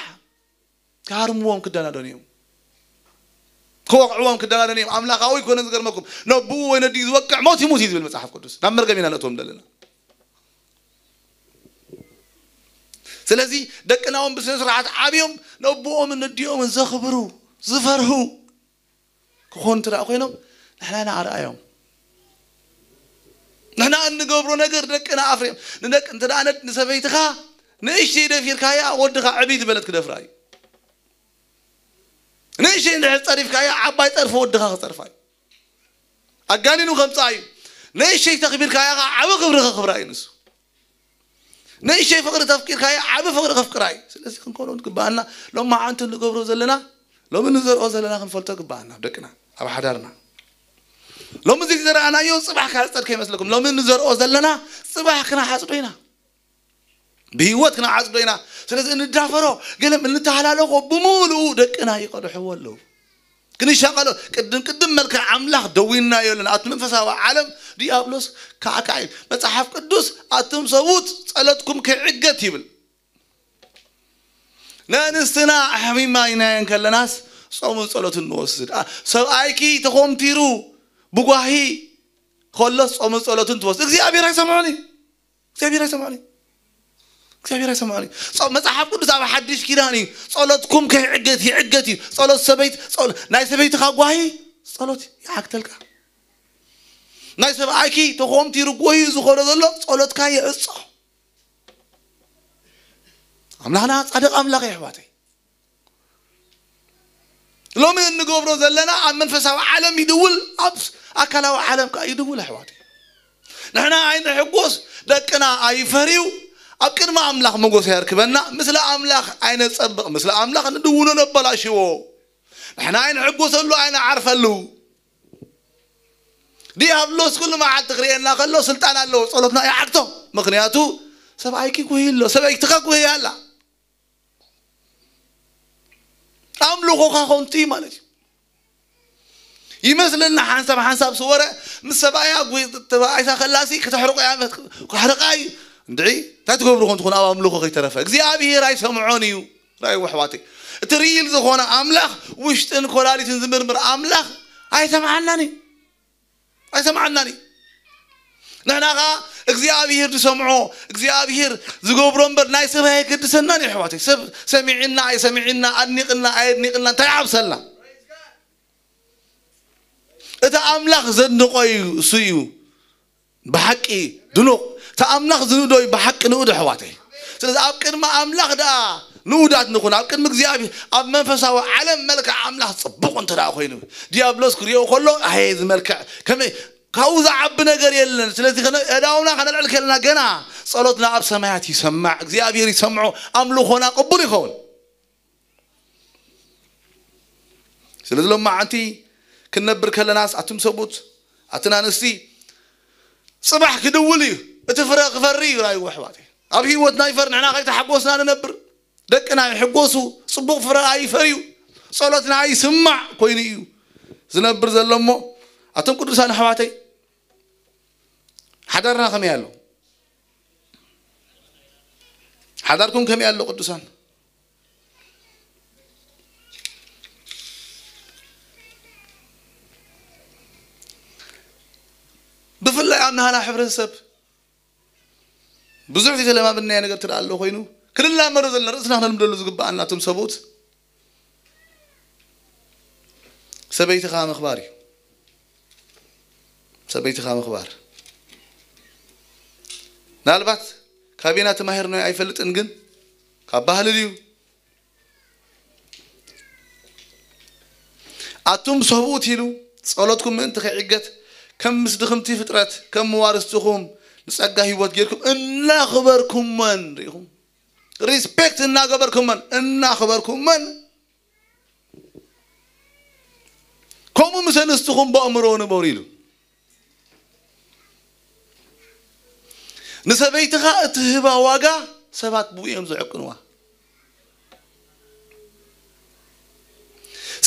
ክሃርምዎም ክደናደኑ እዮም። ክወቕዕዎም ክደናደኑ እዮም። ኣምላኻዊ ኣይኮነን ዝገርመኩም። ነብኡ ወይ ነዲኡ ዝወቅዕ ሞት ይሙት እዩ ዝብል መፅሓፍ ቅዱስ። ናብ መርገም ኢና ነእትዎም ዘለና። ስለዚ ደቅና እውን ብስነ ስርዓት ዓብዮም ነብኦምን ነዲኦምን ዘኽብሩ ዝፈርሁ ክኾኑ እንተ ደኣ ኮይኖም ንሕና ኢና ኣርኣዮም። ንሕና እንገብሮ ነገር ደቅና ኣፍርዮም። ንደቂ እንተ ደኣ ነድ- ንሰበይትኻ ንእሽተይ ደፊርካያ ወድኻ ዕብይ ዝበለት ክደፍራ እዩ። ንእሽተይ እንድሕር ጸሪፍካያ ዓባይ ጸርፊ ወድኻ ክጸርፋ እዩ። ኣጋኒኑ ከምጽኣ እዩ። ንእሽተይ ተኽቢርካያ ኸዓ ዓቢ ክብሪ ከኽብራ እዩ ንሱ። ንእሽተይ ፍቕሪ ተፍቂርካዮ ዓቢ ፍቕሪ ከፍቅራ እዩ። ስለዚ ክንከውን ግባኣና። ሎማዓንቲ ንገብሮ ዘለና ሎሚ ንዘርኦ ዘለና ክንፈልጦ ግባኣና። ኣብ ደቅና ኣብ ሓዳርና ሎሚ እዚ ዝዘራእናዮ ጽባሕ ክዓጸድ ከይመስለኩም። ሎሚ ንዘርኦ ዘለና ጽባሕ ክነሓጽዶ ኢና፣ ብህይወት ክነሓጽዶ ኢና። ስለዚ እንዳፈሮ ገለ እንተሃላለኾ ብምሉኡ ደቅና ይቐድሕዎ ኣለዉ። ክንሻቐሎ ቅድም ቅድም መልክዕ ኣምላኽ ደዊናዮ ኣለና። ኣብቲ መንፈሳዊ ዓለም ዲያብሎስ ካዕካዕ እዩ። መጽሓፍ ቅዱስ ኣቱም ሰብኡት ጸሎትኩም ከይዕገት ይብል። ንኣንስትና ኣሕሚማይናየን ከለናስ ጾምን ጸሎትን ንወስድ። ኣ- ሰብኣይኪ ተኾምቲሩ ብጓሂ ከሎስ ጾምን ጸሎትን ትወስድ። እግዚኣብሔር ኣይሰምዖን እዩ። እግዚኣብሔር ኣይሰምዖን እዩ። እግዚኣብሔር ኣይሰምዖን እዩ። ጾ- መጽሓፍ ቅዱስ ኣብ ሓድሽ ኪዳን እዩ ጸሎትኩም ከይዕገት ይዕገት እዩ። ጸሎት ሰበይት ጸሎ- ናይ ሰበይትኻ ጓሂ ጸሎት ይዓግተልካ። ናይ ሰብኣይኪ ተኾምቲሩ ጓሂ ዝኾነ ዘሎ ጸሎትካ ይዕጾ። ኣምላኽና ጻድቕ ኣምላኽ እዩ ኣሕዋተይ። ሎሚ እንገብሮ ዘለና ኣብ መንፈሳዊ ዓለም ይድውል፣ ኣብ ኣካላዊ ዓለም ከዓ ይድውል ኣሕዋተይ። ንሕና ኣይንሕጎስ፣ ደቅና ኣይፈርዩ፣ ኣብ ቅድሚ ኣምላኽ መጎስ ኣየርክበና፣ ምስለ ኣምላኽ ኣይነጸብቕ፣ ምስለ ኣምላኽ ንድውሎ ነበላሽዎ። ንሕና ኣይንሕጎሰሉ ኣይንዓርፈሉ። ዲያብሎስ ኩሉ መዓልቲ ክርእየና ከሎ ስልጣን ኣለዎ፣ ጸሎትና ይዓግቶ። ምክንያቱ ሰብኣይኪ ጉሂ ኣሎ፣ ሰበይትኻ ጉሂ ኣላ። ኣምልኾኻ ኮንቱ እዩ ማለት እዩ። ይመስለና ሓንሳብ ሓንሳብ ስወረ ምስ ሰብኣያ ጉ- ተባኢሳ ከላሲ ክተሕርቆ እያ ክሕርቃ እዩ። እንድዒ እንታይ ትገብሩ ኮን ትኾኑ ኣብ ኣምልኾ ከይተረፈ እግዚኣብሔር ኣይሰምዖን እዩ። ራይ ኣሕዋተይ እቲ ሪል ዝኾነ ኣምላኽ ውሽጥን ኮላሊትን ዝምርምር ኣምላኽ ኣይሰምዓናን እዩ። ኣይሰምዓናን እዩ። ንሕና ኸዓ እግዚኣብሔር ዝሰምዖ እግዚኣብሔር ዝገብሮ እምበር ናይ ሰብ ኣየገድሰናን እዩ ኣሕዋተይ። ሰብ ሰሚዕና ኣይሰሚዕና ኣድኒቕና ኣየድኒቕና እንታይ ይዓብሰልና? እቲ ኣምላኽ ዘድንቖ እዩ እሱ እዩ ብሓቂ ድኑቕ። እቲ ኣምላኽ ዝንእዶ እዩ ብሓቂ ንኡድ ኣሕዋተይ። ስለዚ ኣብ ቅድሚ ኣምላኽ ደኣ ንኡዳት ንኹን። ኣብ ቅድሚ እግዚኣብሔር ኣብ መንፈሳዊ ዓለም መልክዕ ኣምላኽ ጽቡቕ እንተ ደኣ ኮይኑ፣ ዲያብሎስ ክሪኦ ከሎ ኣየ እዚ መልክዕ ከመይ ካብኡ ዝዓቢ ነገር የለን። ስለዚ ከነ ኣእዳውና ከነልዕል ከለና ገና ጸሎትና ኣብ ሰማያት ይሰማዕ፣ እግዚኣብሔር ይሰምዖ፣ ኣምልኾና ቅቡል ይኸውን። ስለዚ ሎማዓንቲ ክንነብር ከለናስ ኣቱም ሰቡት ኣትን ኣንስቲ ጽባሕ ክድውል እዩ። እቲ ፍረ ክፈሪ እዩ ራይዎ ኣሕዋተይ። ኣብ ህይወትና ይፈር ንሕና ከይተሓጎስና ንነብር። ደቅና ይሕጎሱ፣ ጽቡቕ ፍረ ኣይፈርዩ፣ ጸሎትና ኣይስማዕ ኮይኑ እዩ ዝነብር ዘሎ። እሞ ኣቶም ቅዱሳን ኣሕዋተይ ሓዳርና ከመይ ኣሎ? ሓዳርኩም ከመይ ኣሎ ቅዱሳን? ብፍላይ ኣብ ናህና ሕብረተሰብ ብዙሕ ዘይተለማመድናዮ ነገር ትርኣ ኣሎ ኮይኑ ክንላመዶ ዘለና ርእስና ክነልምደሉ ዝግብኣና እቶም ሰብኡት ሰበይትኻ ምኽባር እዩ። ሰበይትኻ ምኽባር ምናልባት ካበና ተማሂርናዮ ኣይፈልጥን፣ ግን ካብ ባህሊ ድዩ ኣቱም ሰብኡት ኢሉ ጸሎትኩም ምእንቲ ከይዕገት ከም ምስ ድኽምቲ ፍጥረት ከም መዋርስትኹም ንጸጋ ህይወት ጌርኩም እናኽበርኩመን ርኢኹም ሪስፔክት እናገበርኩመን እናኽበርኩመን ከምኡ ምስ ኣንስትኹም በእምሮ ንበሩ ኢሉ። ንሰበይትኻ እትህባ ዋጋ ሰባት ብኡ እዮም ዝዕቅንዋ።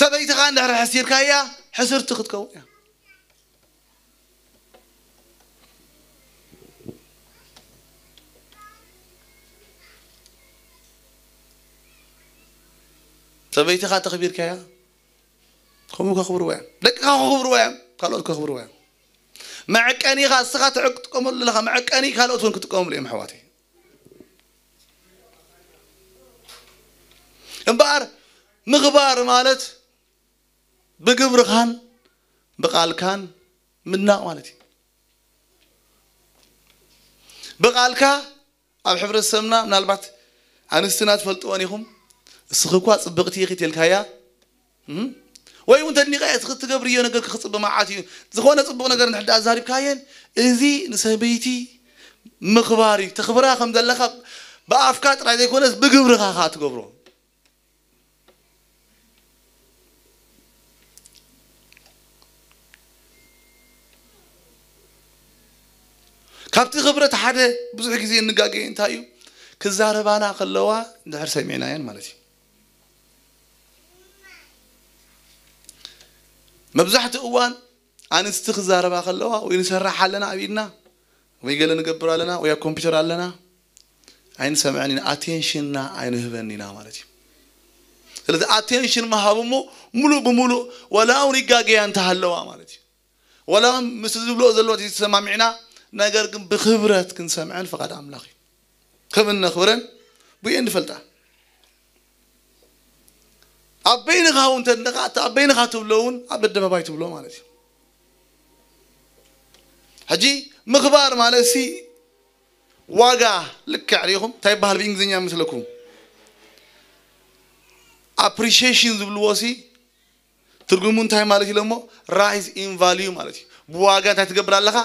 ሰበይትኻ እንድሕር ሕሲርካያ ሕስርቲ ክትከውን እያ። ሰበይትኻ ተኽቢርካያ ከምኡ ከኽብርዋ እዮም። ደቅኻ ከኽብርዋ እዮም። ካልኦት ከኽብርዋ እዮም። መዐቀኒኻ እስኻ ትጥቀመሉ ዘለኻ መዐቀኒ ካልኦት እውን ክጥቀሙሉ እዮም ኣሕዋተይ። እምበኣር ምኽባር ማለት ብግብርኻን ብቓልካን ምድናቕ ማለት እዩ። ብቓልካ ኣብ ሕብረተሰብና ምናልባት ኣንስትና ትፈልጥወን ኢኹም። እስኺ እኳ ጽብቕቲ ኢኺ ተልካያ ወይ እውን ተድኒቓ እየ እስኺ ትገብርዮ ነገር ክጽበ መዓት እዩ። ዝኾነ ጽቡቕ ነገር እንድሕር ደኣ ዛሪብካየን እዚ ንሰበይቲ ምኽባር እዩ። ተኽብራ ከም ዘለኻ ብኣፍካ ጥራይ ዘይኮነስ ብግብርኻ ኸኣ ትገብሮ። ካብቲ ክብረት ሓደ ብዙሕ ግዜ እንጋገየ እንታይ እዩ ክዛረባና ከለዋ እንድሕር ሰሚዕናየን ማለት እዩ። መብዛሕትኡ እዋን ኣንስቲ ክዛረባ ከለዋ ወይ ንሰርሕ ኣለና ኣብ ኢድና ወይ ገለ ንገብር ኣለና ወይ ኣብ ኮምፒውተር ኣለና ኣይንሰምዐን ኢና፣ ኣቴንሽንና ኣይንህበን ኢና ማለት እዩ። ስለዚ ኣቴንሽን ምሃብ እሞ ሙሉእ ብሙሉእ ወላ እውን ይጋገያ እንተሃለዋ ማለት እዩ። ወላ እውን ምስ ዝብልኦ ዘለዋ ተሰማሚዕና ነገር ግን ብክብረት ክንሰምዐን ፍቓድ ኣምላኽ እዩ። ከም እነኽብረን ብኡ እየን ዝፈልጣ። ኣብ በይንኻ እውን ተድንቓ እቲ ኣብ በይንኻ ትብሎ እውን ኣብ ኣደባባይ ትብሎ ማለት እዩ። ሕጂ ምኽባር ማለት ሲ ዋጋ ልክዕ ሪኢኹም እንታይ ይበሃል ብእንግሊዝኛ ምስለኩም ኣፕሪሺዬሽን ዝብልዎ ሲ ትርጉሙ እንታይ ማለት ኢሎሞ ራይዝ ኢን ቫልዩ ማለት እዩ። ብዋጋ እንታይ ትገብር ኣለኻ?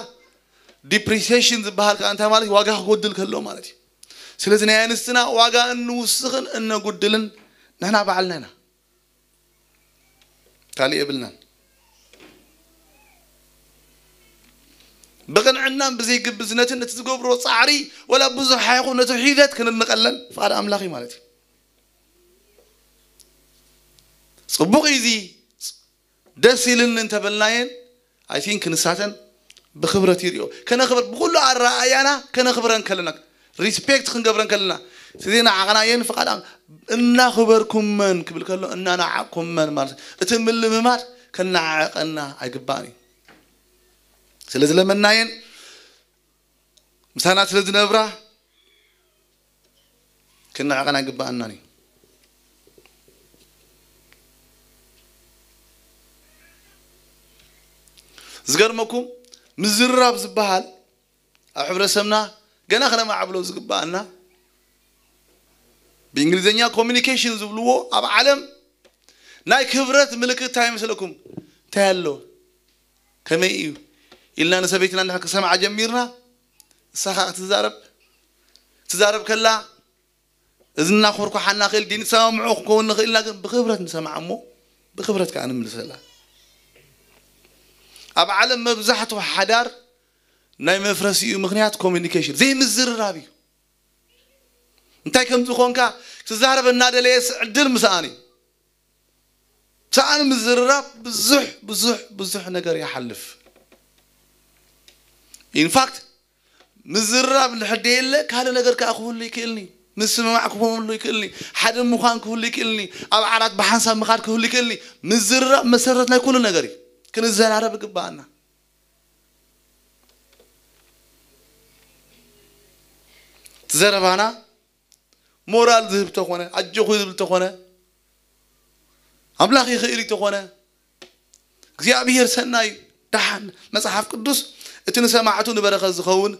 ዲፕሪሲዬሽን ዝበሃል ከዓ እንታይ ማለት ዋጋ ክጎድል ከሎ ማለት እዩ። ስለዚ ናይ ኣንስትና ዋጋ እንውስኽን እነጉድልን ንሕና ባዕልና ኢና። ካልእ የብልናን። ብቕንዕናን ብዘይግብዝነትን ነቲ ዝገብሮ ጻዕሪ ወላ ብዙሕ ኣይኹን ነቲ ሒደት ክንድንቐለን ፍቓድ ኣምላኽ እዩ ማለት እዩ። ጽቡቕ እዩ እዚ ደስ ኢልኒ እንተበልናየን ኣይ ቲንክ ንሳተን ብኽብረት ይሪኦ ከነኽብር ብኩሉ ኣረኣእያና ከነኽብረን ከለና ሪስፔክት ክንገብረን ከለና ስለዚ ንዓቕናየን ፍቓድ ኣም- እናኽበርኩመን ክብል ከሎ እናናዓቕኩመን ማለት እዩ። እቲ ምልምማድ ከነዓዕቐና ኣይግባእን እዩ። ስለዚ ለመናየን ምሳና ስለ ዝነብራ ክንዕቐን ኣይግባኣናን እዩ። ዝገርመኩም ምዝርራብ ዝበሃል ኣብ ሕብረተሰብና ገና ክነማዕብሎ ዝግባኣና ብእንግሊዝኛ ኮሚኒኬሽን ዝብልዎ ኣብ ዓለም ናይ ክብረት ምልክት እንታይ ይመስለኩም? እንታይ ኣሎ? ከመይ እዩ ኢልና ንሰበይትና እንድሕር ክሰምዓ ጀሚርና፣ እሳ ከዓ ክትዛረብ ትዛረብ ከላ እዝና ክርኩሓና ክእል ዲን ሰማምዑ ክኸውን ንኽእልና ግን ብክብረት ንሰምዓ እሞ ብክብረት ከዓ ንምልሰላ። ኣብ ዓለም መብዛሕትኡ ሓዳር ናይ መፍረሲኡ ምክንያት ኮሚኒኬሽን ዘይምዝርራብ እዩ። እንታይ ከም ዝኾንካ ክትዛረብ እናደለየ ዕድል ምስኣን እዩ። ሰኣን ምዝርራብ ብዙሕ ብዙሕ ብዙሕ ነገር ይሓልፍ። ኢንፋክት ምዝርራብ እንድሕር ደየለ ካልእ ነገር ከዓ ክህሉ ይክእልኒ፣ ምስምማዕ ክህሉ ይክእልኒ፣ ሓደ ምዃን ክህሉ ይክእልኒ፣ ኣብ ዓራት ብሓንሳብ ምኻድ ክህሉ ይክእልኒ። ምዝርራብ መሰረት ናይ ኩሉ ነገር እዩ። ክንዘራረብ ይግባኣና። እቲ ዘረባና ሞራል ዝህብ ተኾነ፣ ኣጆኹ ዝብል ተኾነ፣ ኣምላኽ ይኽእል እዩ ተኾነ፣ እግዚኣብሔር ሰናይ ደሓን። መጽሓፍ ቅዱስ እቲ ንሰማዕቱ ንበረኸት ዝኸውን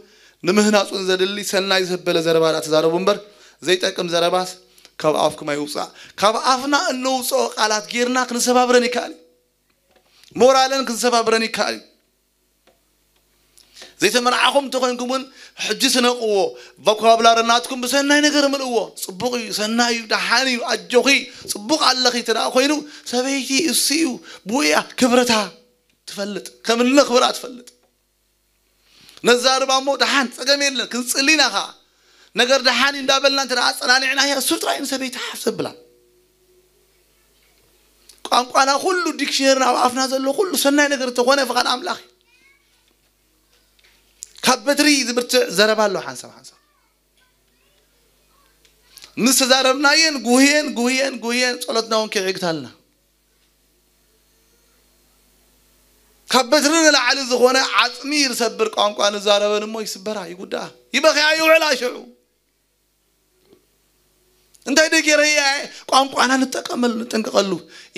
ንምህናጹን ዘድሊ ሰናይ ዘበለ ዘረባ ደኣ ተዛረቡ እምበር ዘይጠቅም ዘረባስ ካብ ኣፍኩም ኣይውጻእ። ካብ ኣፍና እነውጽኦ ቃላት ጌርና ክንሰባብረን ይከኣል እዩ። ሞራለን ክንሰባብረን ይከኣል እዩ። ዘይተመርዓኹም እንተኾይንኩም እውን ሕጂ ስነቕዎ። ቮካብላሪ ናትኩም ብሰናይ ነገር ምልእዎ። ጽቡቕ እዩ፣ ሰናይ እዩ፣ ደሓን እዩ፣ ኣጆኺ፣ ጽቡቕ ኣለኺ እንተ ደኣ ኮይኑ ሰበይቲ እሱ እዩ ብኡ እያ ክብረታ ትፈልጥ፣ ከም እነኽብራ ትፈልጥ። ነዛርባ እሞ ደሓን ጸገም የለን ክንጽሊ ኢና ኸዓ። ነገር ደሓን እዩ እንዳበልና እንተ ደኣ ኣጸናኒዕናያ እሱ ጥራይ ንሰበይቲ ሓፍ ዘብላ። ቋንቋና ኩሉ ዲክሽነርና ኣብ ኣፍና ዘሎ ኩሉ ሰናይ ነገር እንተኾነ ፍቓድ ኣምላኽ እዩ። ካብ በትሪ ዝብርትዕ ዘረባ ኣሎ ሓንሳብ ሓንሳብ ምስ ተዛረብናየን ጉህየን ጉህየን ጉህየን ጸሎትና እውን ከይዕግታልና። ካብ በትሪ ንላዕሊ ዝኾነ ዓጽሚ ዝሰብር ቋንቋ ንዛረበን እሞ ይስበራ፣ ይጉዳኣ፣ ይበኽያ፣ ይውዕላ ሽዑ። እንታይ ደገረያ ቋንቋና ንጠቀመሉ ንጠንቀቀሉ።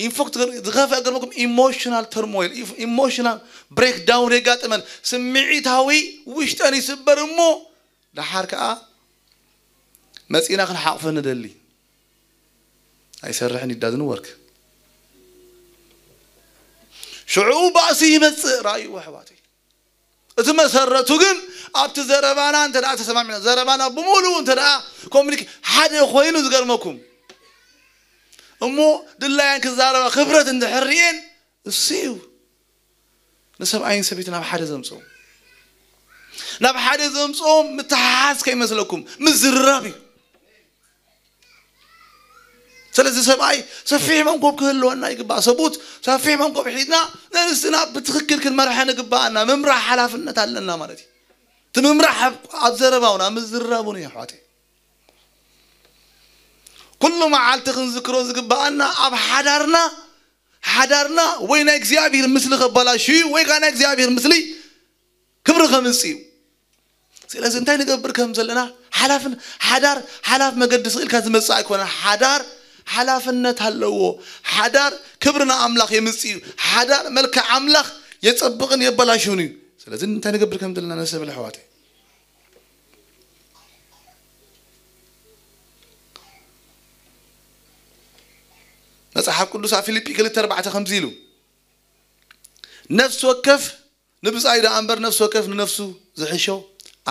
ኢንፎክት ዝኸፍአ ገርመኩም ኢሞሽናል ተርሞይል ኢሞሽናል ብሬክዳውን የጋጥመን። ስምዒታዊ ውሽጠን ይስበር እሞ ደሓር ከዓ መጺና ክንሓቕፎ ንደሊ። ኣይሰርሕን ይዳዝን ወርክ ሽዑ ባእሲ ይመጽእ። ራእይዎ ኣሕዋተይ፣ እቲ መሰረቱ ግን ኣብቲ ዘረባና እንተ ደኣ ተሰማሚዕና፣ ዘረባና ብምሉኡ እንተ ደኣ ኮሚኒክ ሓደ ኮይኑ ዝገርመኩም እሞ ድላያን ክዛረባ ክብረት እንድሕር ርእየን እሱ እዩ ንሰብኣይን ሰበይትን ናብ ሓደ ዘምፅኦም። ናብ ሓደ ዘምፅኦም ምትሓሓዝ ከይመስለኩም ምዝርራብ እዩ። ስለዚ ሰብኣይ ሰፊሕ መንኮብ ክህልወና ይግባእ። ሰብኡት ሰፊሕ መንኮብ ሒዝና ንንስትና ብትኽክል ክንመርሐ ንግባኣና። ምምራሕ ሓላፍነት ኣለና ማለት እዩ። እቲ ምምራሕ ኣብ ዘረባውን ኣብ ምዝርራቡን እዩ ኣሕዋተይ። ኩሉ መዓልቲ ክንዝክሮ ዝግባኣና ኣብ ሓዳርና ሓዳርና ወይ ናይ እግዚኣብሔር ምስሊ ከበላሹ እዩ ወይ ከዓ ናይ እግዚኣብሔር ምስሊ ክብሪ ከምፅ እዩ። ስለዚ እንታይ ንገብር ከም ዘለና ሓላፍን ሓዳር ሓላፍ መገዲ ስኢልካ ዝመፅእ ኣይኮነን። ሓዳር ሓላፍነት ኣለዎ። ሓዳር ክብሪ ንኣምላኽ የምፅእ እዩ። ሓዳር መልክዕ ኣምላኽ የፀብቕን የበላሽውን እዩ። ስለዚ እንታይ ንገብር ከም ዘለና ነሰብ ኣሕዋተይ። መጽሓፍ ቅዱስ ኣብ ፊልጲ ክልተ ኣርባዕተ ከምዚ ኢሉ፣ ነፍሲ ወከፍ ንብጻዩ ደኣ እምበር ነፍሲ ወከፍ ንነፍሱ ዝሕሾ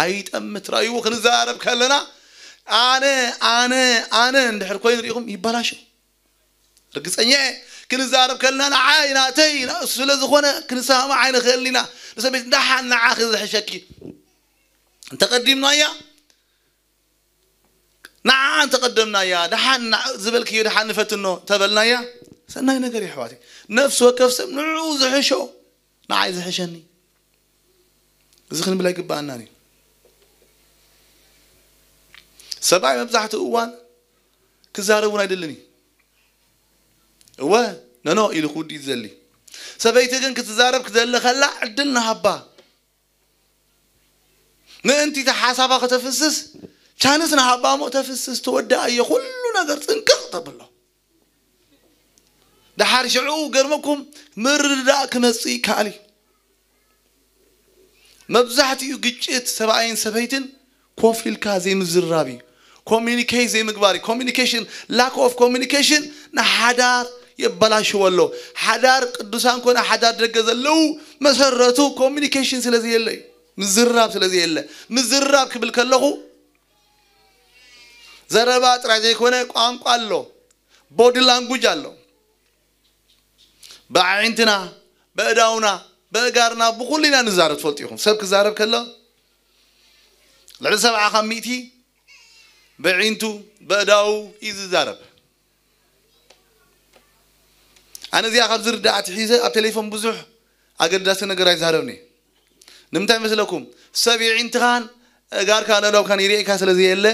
ኣይጠምት። ራእይዎ ክንዛረብ ከለና ኣነ ኣነ ኣነ እንድሕር ኮይኑ ርኢኹም ይበላሾ። ርግጸኛ እየ ክንዛረብ ከለና ንዓይ ናተይ ንእሱ ስለ ዝኾነ ክንሰማማዕ ኣይንኽእልን ኢና። ንሰበይቲ ደሓን ንዓኺ ዝሕሸኪ እንተቐዲምናያ ንዓ እንተቐደምናያ ደሓን ዝበልክዮ ደሓን ንፈትኖ ተበልናያ ሰናይ ነገር የሕዋተይ። ነፍሲ ወከፍ ሰብ ንዕኡ ዝሕሾ ንዓይ ዝሕሸኒ እዚ ክንብል ኣይግባኣናን እዩ። ሰብኣይ መብዛሕትኡ እዋን ክዛረብ እውን ኣይደልን እዩ። እወ ነኖ ኢሉ ክውዲ እዩ ዝደሊ። ሰበይቲ ግን ክትዛረብ ክደሊ ከላ ዕድል ንሃባ ምእንቲ እቲ ሓሳባ ከተፍስስ ቻንስ ንሃባ እሞ ተፍስስ ተወዳኣዮ ኩሉ ነገር ጥንቅቕ ተብሎ። ደሓር ሽዑ ገርመኩም ምርድዳእ ክመፅእ ይከኣል እዩ። መብዛሕትኡ ግጭት ሰብኣይን ሰበይትን ኮፍ ኢልካ ዘይምዝራብ እዩ። ኮሚኒኬት ዘይምግባር እዩ። ኮሚኒኬሽን፣ ላክ ኦፍ ኮሚኒኬሽን ንሓዳር የበላሽዎ ኣሎ። ሓዳር ቅዱሳን ኮነ ሓዳር ደገ ዘለዉ መሰረቱ ኮሚኒኬሽን ስለ ዘየለ እዩ። ምዝራብ ስለ ዘየለ። ምዝራብ ክብል ከለኹ ዘረባ ጥራይ ዘይኮነ ቋንቋ ኣሎ፣ ቦዲ ላንጉጅ ኣሎ። ብኣዒንትና፣ በእዳውና፣ በእጋርና፣ ብኹሉ ኢና ንዛረብ። ትፈልጡ ኢኹም፣ ሰብ ክዛረብ ከሎ ልዕሊ ሰብዓ ካብ ሚእቲ በዒንቱ፣ በእዳው እዩ ዝዛረብ። ኣነ እዚኣ ካብ ዝርዳእ ኣትሒዘ ኣብ ቴሌፎን ብዙሕ ኣገዳሲ ነገር ኣይዛረብኒ። ንምንታይ መስለኩም? ሰብ የዒንትኻን እጋርካ ነሎብካን ይርእካ ስለ ዘየለ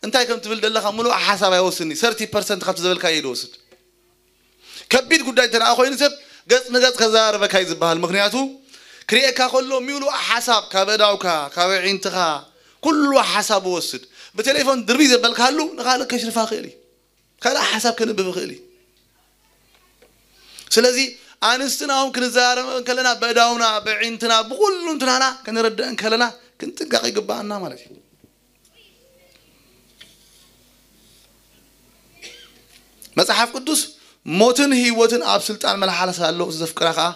እንታይ ከም ትብል ዘለኻ ምሉእ ሓሳብ ኣይወስኒ። ሰርቲ ፐርሰንት ካብቲ ዘበልካ እዩ ዝወስድ። ከቢድ ጉዳይ እንተ ደኣ ኮይኑ ሰብ ገጽ ንገጽ ከዘራርበካ እዩ ዝበሃል። ምኽንያቱ ክርእየካ ከሎ ምሉእ ሓሳብ ካብ እዳውካ፣ ካብ ኣዒንትኻ፣ ኩሉ ሓሳብ ይወስድ። ብቴሌፎን ድርቢ ዘበልካሉ ንኻልእ ከሽርፋ ይኽእል እዩ። ካልእ ሓሳብ ከንብብ ይኽእል እዩ። ስለዚ ኣንስትና እውን ክንዘራረብ እንከለና በእዳውና፣ በዒንትና፣ ብኹሉ እንትናና ከነረድእ እንከለና ክንጥንቀቕ ይግባኣና ማለት እዩ። መጽሓፍ ቅዱስ ሞትን ህይወትን ኣብ ስልጣን መላሓላስ ኣሎ፣ ዘፍቅራ ከኣ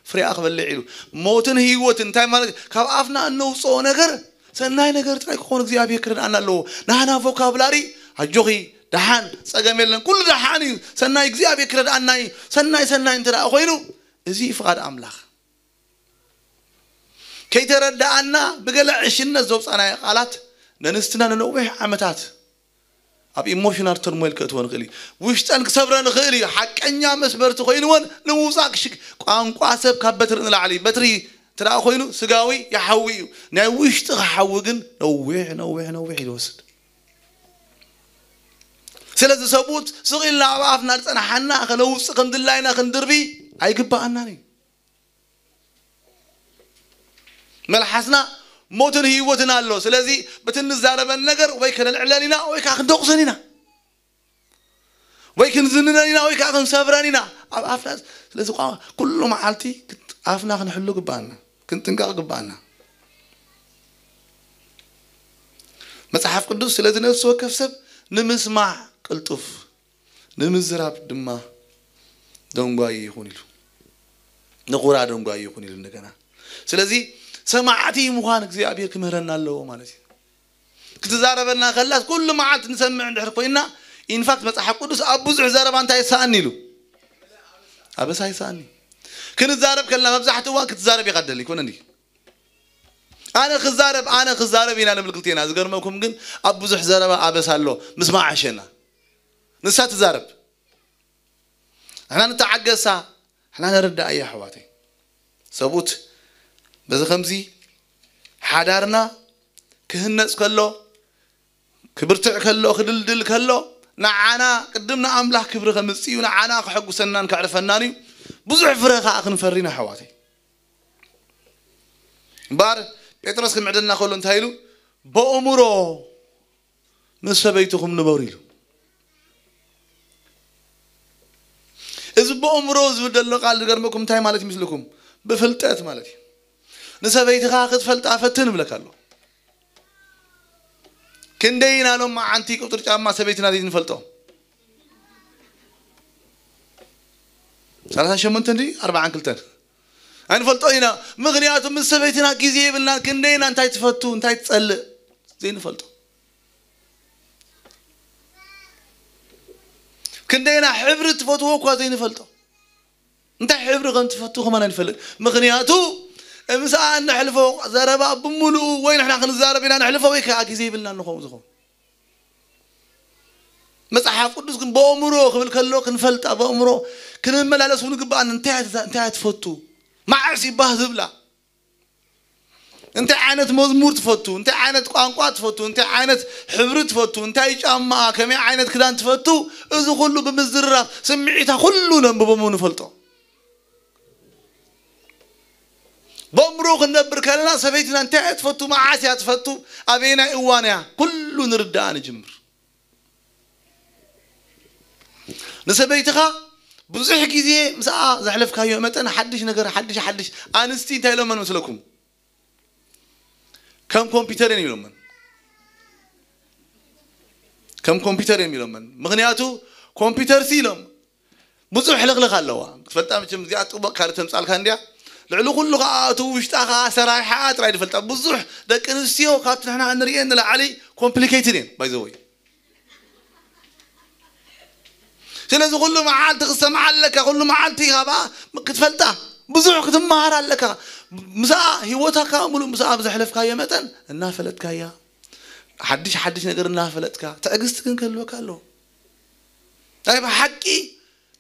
ፍሬኣ ክበልዕ ኢሉ። ሞትን ህይወትን እንታይ ማለት? ካብ ኣፍና እነውፅኦ ነገር ሰናይ ነገር ጥራይ ክኾን እግዚኣብሔር ክረድኣና ኣለዎ። ናህና ቮካብላሪ ኣጆኺ፣ ደሓን፣ ጸገም የለን፣ ኩሉ ደሓን እዩ፣ ሰናይ እግዚኣብሔር ክረድኣና እዩ፣ ሰናይ ሰናይ እንተ ደኣ ኮይኑ እዚ እዩ ፍቓድ ኣምላኽ። ከይተረዳኣና ብገለ ዕሽነት ዘውፃናዮ ቃላት ነንስትና ንነዊሕ ዓመታት ኣብ ኢሞሽናል ተርሞይል ከእትወን ይኽእል እዩ። ውሽጠን ክሰብረን ይኽእል እዩ። ሓቀኛ መስበርቲ ኮይንወን ንምውፃእ ክሽግ ቋንቋ ሰብ ካብ በትሪ ንላዕሊ። በትሪ እንተ ደኣ ኮይኑ ስጋዊ ይሓዊ እዩ። ናይ ውሽጢ ክሓዊ ግን ነዊሕ ነዊሕ ነዊሕ እዩ ዝወስድ። ስለዚ ሰብኡት ስቕ ኢልና ኣብ ኣፍና ዝፀናሓና ከነውፅእ ከም ድላይና ክንድርቢ ኣይግባኣናን እዩ። መልሓስና ሞትን ህይወትን ኣሎ። ስለዚ በቲ እንዛረበን ነገር ወይ ከነልዕለን ኢና ወይ ከዓ ክንደቑሰን ኢና ወይ ክንዝንነን ኢና ወይ ከዓ ክንሰብረን ኢና። ኣብ ኣፍና ስለዚ ቋ ኩሉ መዓልቲ ክት- ኣፍና ክንሕሉ ግባኣና፣ ክንጥንቀቕ ግባኣና። መጽሓፍ ቅዱስ ስለዚ ነፍሲ ወከፍ ሰብ ንምስማዕ ቅልጡፍ ንምዝራብ ድማ ደንጓዪ ይኹን ኢሉ፣ ንኹራ ደንጓዪ ይኹን ኢሉ እንደገና። ስለዚ ሰማዕቲ ምዃን እግዚኣብሔር ክምህረና ኣለዎ ማለት እዩ። ክትዛረበና ከላስ ኩሉ መዓልቲ ንሰምዕ እንድሕር ኮይና፣ ኢንፋክት መጽሓፍ ቅዱስ ኣብ ብዙሕ ዘረባ እንታይ ይሰኣኒ ኢሉ? ኣበሳ ይሰኣኒ። ክንዛረብ ከለና መብዛሕትኡ እዋን ክትዛረብ ኢኻ ትደሊ፣ ይኮነ እንዲ? ኣነ ክዛረብ፣ ኣነ ክዛረብ ኢና ንብል ክልቴና። ዝገርመኩም ግን ኣብ ብዙሕ ዘረባ ኣበሳ ኣሎ፣ ምስማዕ ዓሸና። ንሳ ትዛረብ። ንሕና ንተዓገሳ፣ ንሕና ንርዳእ እያ ኣሕዋተይ። ሰብኡት በዚ ከምዚ ሓዳርና ክህነጽ ከሎ፣ ክብርትዕ ከሎ፣ ክድልድል ከሎ፣ ንዓና ቅድም ንኣምላኽ ክብሪ ከምጽእ እዩ፣ ንዓና ከሐጉሰናን ከዕርፈናን እዩ። ብዙሕ ፍረ ከኣ ክንፈሪ ኢና ኣሕዋተይ። እምበኣር ጴጥሮስ ክምዕደልና ከሎ እንታይ ኢሉ? በእምሮ ምስ ሰበይትኹም ንበሩ ኢሉ። እዚ በእምሮ ዝብል ዘሎ ቃል ዝገርመኩም እንታይ ማለት ይመስልኩም? ብፍልጠት ማለት እዩ። ንሰበይትኻ ክትፈልጣ ፈትን እብለካ ኣሎ። ክንደይ ኢና ሎም መዓንቲ ቁጥር ጫማ ሰበይትና ዘይንፈልጦ? ሰላሳ ሸሞንተ እንዲ ኣርባዓን ክልተን ኣይንፈልጦ ኢና። ምኽንያቱ ምስ ሰበይትና ግዜ የብልና። ክንደይ ኢና እንታይ ትፈቱ እንታይ ትጸልእ ዘይንፈልጦ። ክንደይና ሕብሪ ትፈትዎ እኳ ዘይንፈልጦ። እንታይ ሕብሪ ከም ትፈትዎ ከማን ኣይንፈልጥ። ምኽንያቱ ምስኣ እነሕልፎ ዘረባ ብምሉኡ ወይ ንሕና ክንዛረብ ኢና ነሕልፎ ወይ ከዓ ግዜ ይብልና ንኸውን ዝኸውን። መጽሓፍ ቅዱስ ግን በእምሮ ክብል ከሎ ክንፈልጣ በእምሮ ክንመላለስ እውን ግባኣን። እንታይ እያ ትዛ- እንታይ እያ ትፈቱ? መዓስ ይባህ ዝብላ? እንታይ ዓይነት መዝሙር ትፈቱ? እንታይ ዓይነት ቋንቋ ትፈቱ? እንታይ ዓይነት ሕብሪ ትፈቱ? እንታይ ጫማ፣ ከመይ ዓይነት ክዳን ትፈቱ? እዚ ኩሉ ብምዝርራብ ስምዒታ ኩሉ ነንብቦም ንፈልጦ። በእምሮ ክንነብር ከለና ሰበይትና እንታይ እያ ትፈቱ? መዓስ እያ ትፈቱ? ኣበየናይ እዋን እያ? ኩሉ ንርዳኣ ንጅምር። ንሰበይትኻ ብዙሕ ግዜ ምስኣ ዘሕለፍካዮ መጠን ሓድሽ ነገር ሓድሽ ሓድሽ ኣንስቲ እንታይ ኢሎመን መስለኩም? ከም ኮምፒውተር እየን ኢሎመን። ከም ኮምፒውተር እዮም ኢሎመን። ምኽንያቱ ኮምፒውተር ሲ ኢሎም ብዙሕ ሕልኽልኽ ኣለዋ ክትፈልጣ። መቸም እዚኣ ጥቡቕ ካልእ ተምጻልካ እንዲያ። ልዕሊ ኩሉ ከዓ እቲ ውሽጣ ከዓ ሰራይሓኣ ጥራይ ዝፈልጣ። ብዙሕ ደቂ ኣንስትዮ ካብቲ ንሕና እንርእየን ንላዕሊ ኮምፕሊኬትድ እየን ባይዘወይ። ስለዚ ኩሉ መዓልቲ ክትሰምዓ ኣለካ። ኩሉ መዓልቲ ካባኣ ክትፈልጣ ብዙሕ ክትመሃር ኣለካ። ምስኣ ህይወታካ ሙሉ ምስኣ ብዘሕለፍካዮ መጠን እናፈለጥካያ፣ ሓድሽ ሓድሽ ነገር እናፈለጥካ ትዕግስቲ ግን ክህልወካ ኣለዎ። ናይ ብሓቂ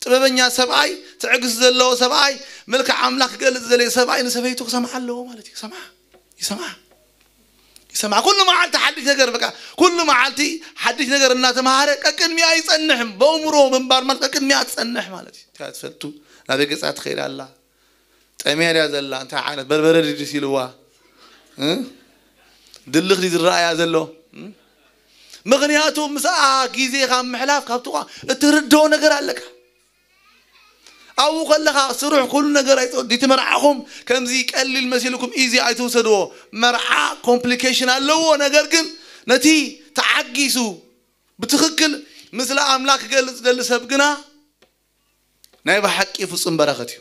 ጥበበኛ ሰብኣይ፣ ትዕግስቲ ዘለዎ ሰብኣይ፣ መልክዕ ኣምላኽ ክገልጽ ዘለ ሰብኣይ ንሰበይቱ ክሰምዓ ኣለዎ ማለት እዩ። ሰምዓ ይሰምዓ ይሰምዓ ኩሉ መዓልቲ ሓድሽ ነገር በቃ ኩሉ መዓልቲ ሓድሽ ነገር እናተምሃረ ቀቅድሚያ ይጸንሕ። በእምሮ ምንባር ማለት ቀቅድሚያ ትጸንሕ ማለት እዩ። ትፈልጡ ናበይ ገጻ ትኸይድ ኣላ? ጠምያ ድያ ዘላ? እንታይ ዓይነት በርበረ ድዩ ደስ ኢልዋ? እ? ድልኽ ድዩ ዝረኣያ ዘሎ? እ? ምኽንያቱ ምስኣ ግዜ ካብ ምሕላፍ ካብቲ እትርድኦ ነገር ኣለካ። ኣብኡ ከለኻ ስሩሕ ኩሉ ነገር ኣይትወዲ። እቲ መርዓኹም ከምዚ ቀሊል መሲልኩም ኢዚ ኣይትውሰድዎ። መርዓ ኮምፕሊኬሽን ኣለዎ። ነገር ግን ነቲ ተዓጊሱ ብትኽክል ምስለ ኣምላክ ክገልጽ ደሊ ሰብ ግና ናይ ብሓቂ ፍጹም በረኸት እዩ።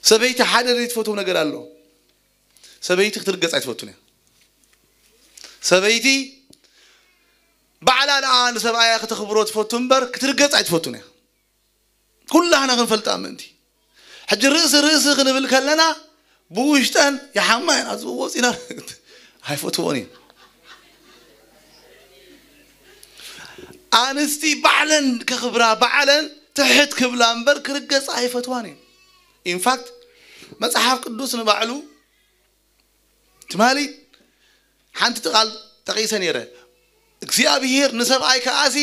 ሰበይቲ ሓደ ዘይትፈትዎ ነገር ኣሎ። ሰበይቲ ክትርገጽ ኣይትፈቱን እያ። ሰበይቲ ባዕላ ደኣ ንሰብኣያ ክተኽብሮ ትፈቱ እምበር ክትርገጽ ኣይትፈቱን እያ። ኩላህና ክንፈልጣ ምእንቲ ሕጂ ርእሲ ርእሲ ክንብል ከለና ብውሽጠን ይሓማ እየን። ኣብዚ ወፂና ኣይፈትዎን እየን። ኣንስቲ ባዕለን ከኽብራ ባዕለን ትሕት ክብላ እምበር ክርገጻ ኣይፈትዋን እየን። ኢንፋክት መጽሓፍ ቅዱስ ንባዕሉ ትማሊ ሓንቲ ቃል ጠቒሰ ነይረ። እግዚኣብሄር ንሰብኣይ ከኣሲ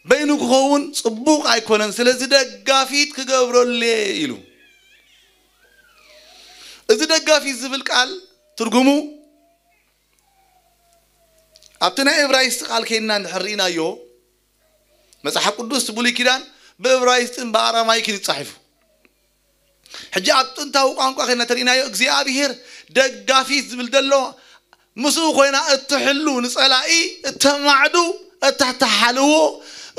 በይኑ ክኸውን ጽቡቕ ኣይኮነን፣ ስለዚ ደጋፊት ክገብረሉ ኢሉ። እዚ ደጋፊት ዝብል ቃል ትርጉሙ ኣብቲ ናይ እብራይስጥ ቃል ከይድና እንድሕር ርኢናዮ፣ መጽሓፍ ቅዱስ ብሉይ ኪዳን ብእብራይስጥን ብኣራማይክን እዩ ተጻሒፉ። ሕጂ ኣብ ጥንታዊ ቋንቋ ከይድና ተሪእናዮ እግዚኣብሄር ደጋፊት ዝብል ዘሎ ምስኡ ኮይና እትሕሉ ንጸላኢ እተማዕዱ እተተሓልዎ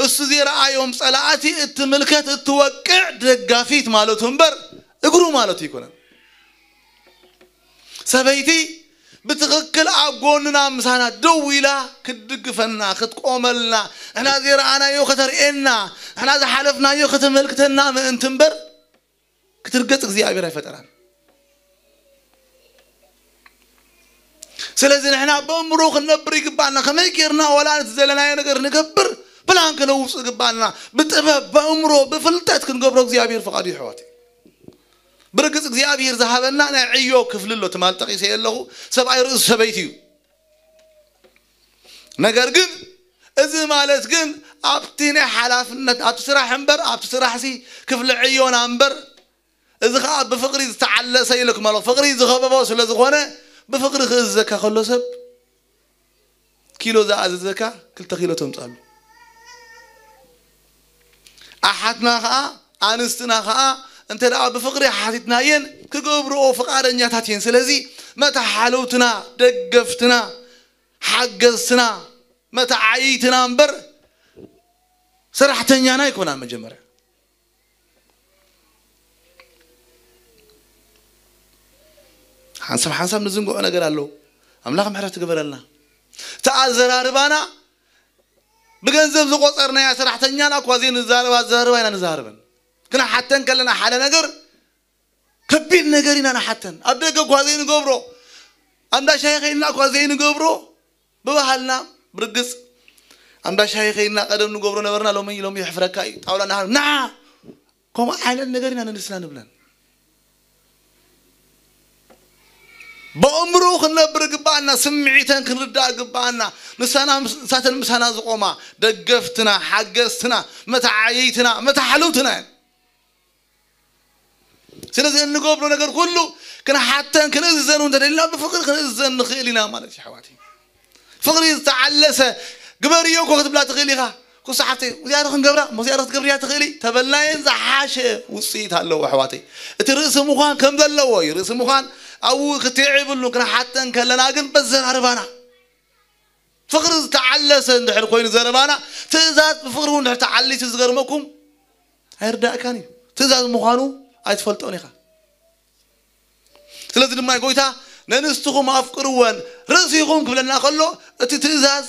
እሱ ዘይረኣዮም ጸላእቲ እትምልከት እትወቅዕ ደጋፊት ማለቱ እምበር እግሩ ማለቱ ኣይኮነን። ሰበይቲ ብትኽክል ኣብ ጎንና ምሳና ደው ኢላ ክትድግፈና ክትቆመልና ንሕና ዘይረኣናዮ ከተርእየና ንሕና ዝሓለፍናዮ ከተመልክተና ምእንቲ እምበር ክትርገጽ እግዚኣብሔር ኣይፈጠራን። ስለዚ ንሕና በእምሮ ክንነብር ይግባና። ከመይ ጌርና ወላ ነቲ ዘለናዮ ነገር ንገብር ፕላን ክነውፅ ይግባና። ብጥበብ በእምሮ ብፍልጠት ክንገብሮ እግዚኣብሔር ፍቓዱ ይሕዋት። ብርግፅ እግዚኣብሔር ዝሃበና ናይ ዕዮ ክፍሊ ኣሎ። ትማል ጠቂሰ ኣለኹ ሰብኣይ ርእሱ ሰበይቲ እዩ። ነገር ግን እዚ ማለት ግን ኣብቲ ናይ ሓላፍነት ኣብቲ ስራሕ እምበር ኣብቲ ስራሕ ሲ ክፍሊ ዕዮና እምበር እዚ ከዓ ብፍቕሪ ዝተዓለሰ ኢልክ ማለት ፍቕሪ ዝኸበቦ ስለ ዝኾነ ብፍቕሪ ክእዝዘካ ከሎ ሰብ ኪሎ ዝኣዘዘካ ክልተ ኪሎ ተምፃሉ። ኣሓትና ከዓ ኣንስትና ከዓ እንተ ደኣ ብፍቕሪ ሓቲትናየን ክገብርኦ ፍቓደኛታት እየን። ስለዚ መተሓለውትና፣ ደገፍትና፣ ሓገዝትና፣ መተዓይይትና እምበር ሰራሕተኛና ኣይኮናን። መጀመርያ ሓንሳብ ሓንሳብ ንዝንግዖ ነገር ኣለዉ። ኣምላኽ ምሕረት ትግበረልና። እቲ ኣዘራርባና ብገንዘብ ዝቆጸርናያ ሰራሕተኛና እኳ ዘይንዛረባ ኣዘራርባ ኢና ንዛረበን። ክንሓተን ከለና ሓደ ነገር ከቢድ ነገር ኢና ንሓተን። ኣብ ደገ እኳ ዘይንገብሮ ኣብ እንዳ ሻሂ ከይድና እኳ ዘይንገብሮ ብባህልና ብርግጽ ኣብ እንዳ ሻሂ ከይድና ቀደም ንገብሮ ነበርና። ሎሚ ሎሚ ይሕፍረካ እዩ ጣውላ ናሃር ንዓ ከምኡ ዓይነት ነገር ኢና ንንስና ንብለን። ብእምሩ ክንነብር ግባኣና፣ ስምዒተን ክንርዳእ ግባኣና። ንሳና ምስ- ንሳተን ምሳና ዝቆማ ደገፍትና፣ ሓገዝትና፣ መተዓየይትና፣ መተሓለውትና እየን። ስለዚ እንገብሮ ነገር ኩሉ ክንሓተን ክንእዝዘን እውን እንተደሊና ብፍቕሪ ክንእዝዘን ንኽእል ኢና ማለት እዩ ኣሕዋተይ። ፍቕሪ ዝተዓለሰ ግበርዮ እኮ ክትብላ ትኽእል ኢኻ። ኩሳ ሓፍተይ እዚኣ ዶ ክንገብራ እሞ እዚኣ ዶ ክትገብርያ ትኽእሊ ተበልናየን ዝሓሸ ውፅኢት ኣለዎ ኣሕዋተይ። እቲ ርእሲ ምዃን ከም ዘለዎ እዩ። ርእሲ ምዃን ኣብኡ ክትዕ ይብሉ ክንሓተን ከለና ግን በዘራርባና ፍቕሪ ዝተዓለሰ እንድሕር ኮይኑ ዘረባና ትእዛዝ ብፍቕሪ እውን እንድሕር ተዓሊሱ ዝገርመኩም ኣይርዳእካን እዩ። ትእዛዝ ምዃኑ ኣይትፈልጦን ኢኻ። ስለዚ ድማ ጎይታ ነንስትኹም ኣፍቅርወን ርእሲኹም ክብለና ከሎ እቲ ትእዛዝ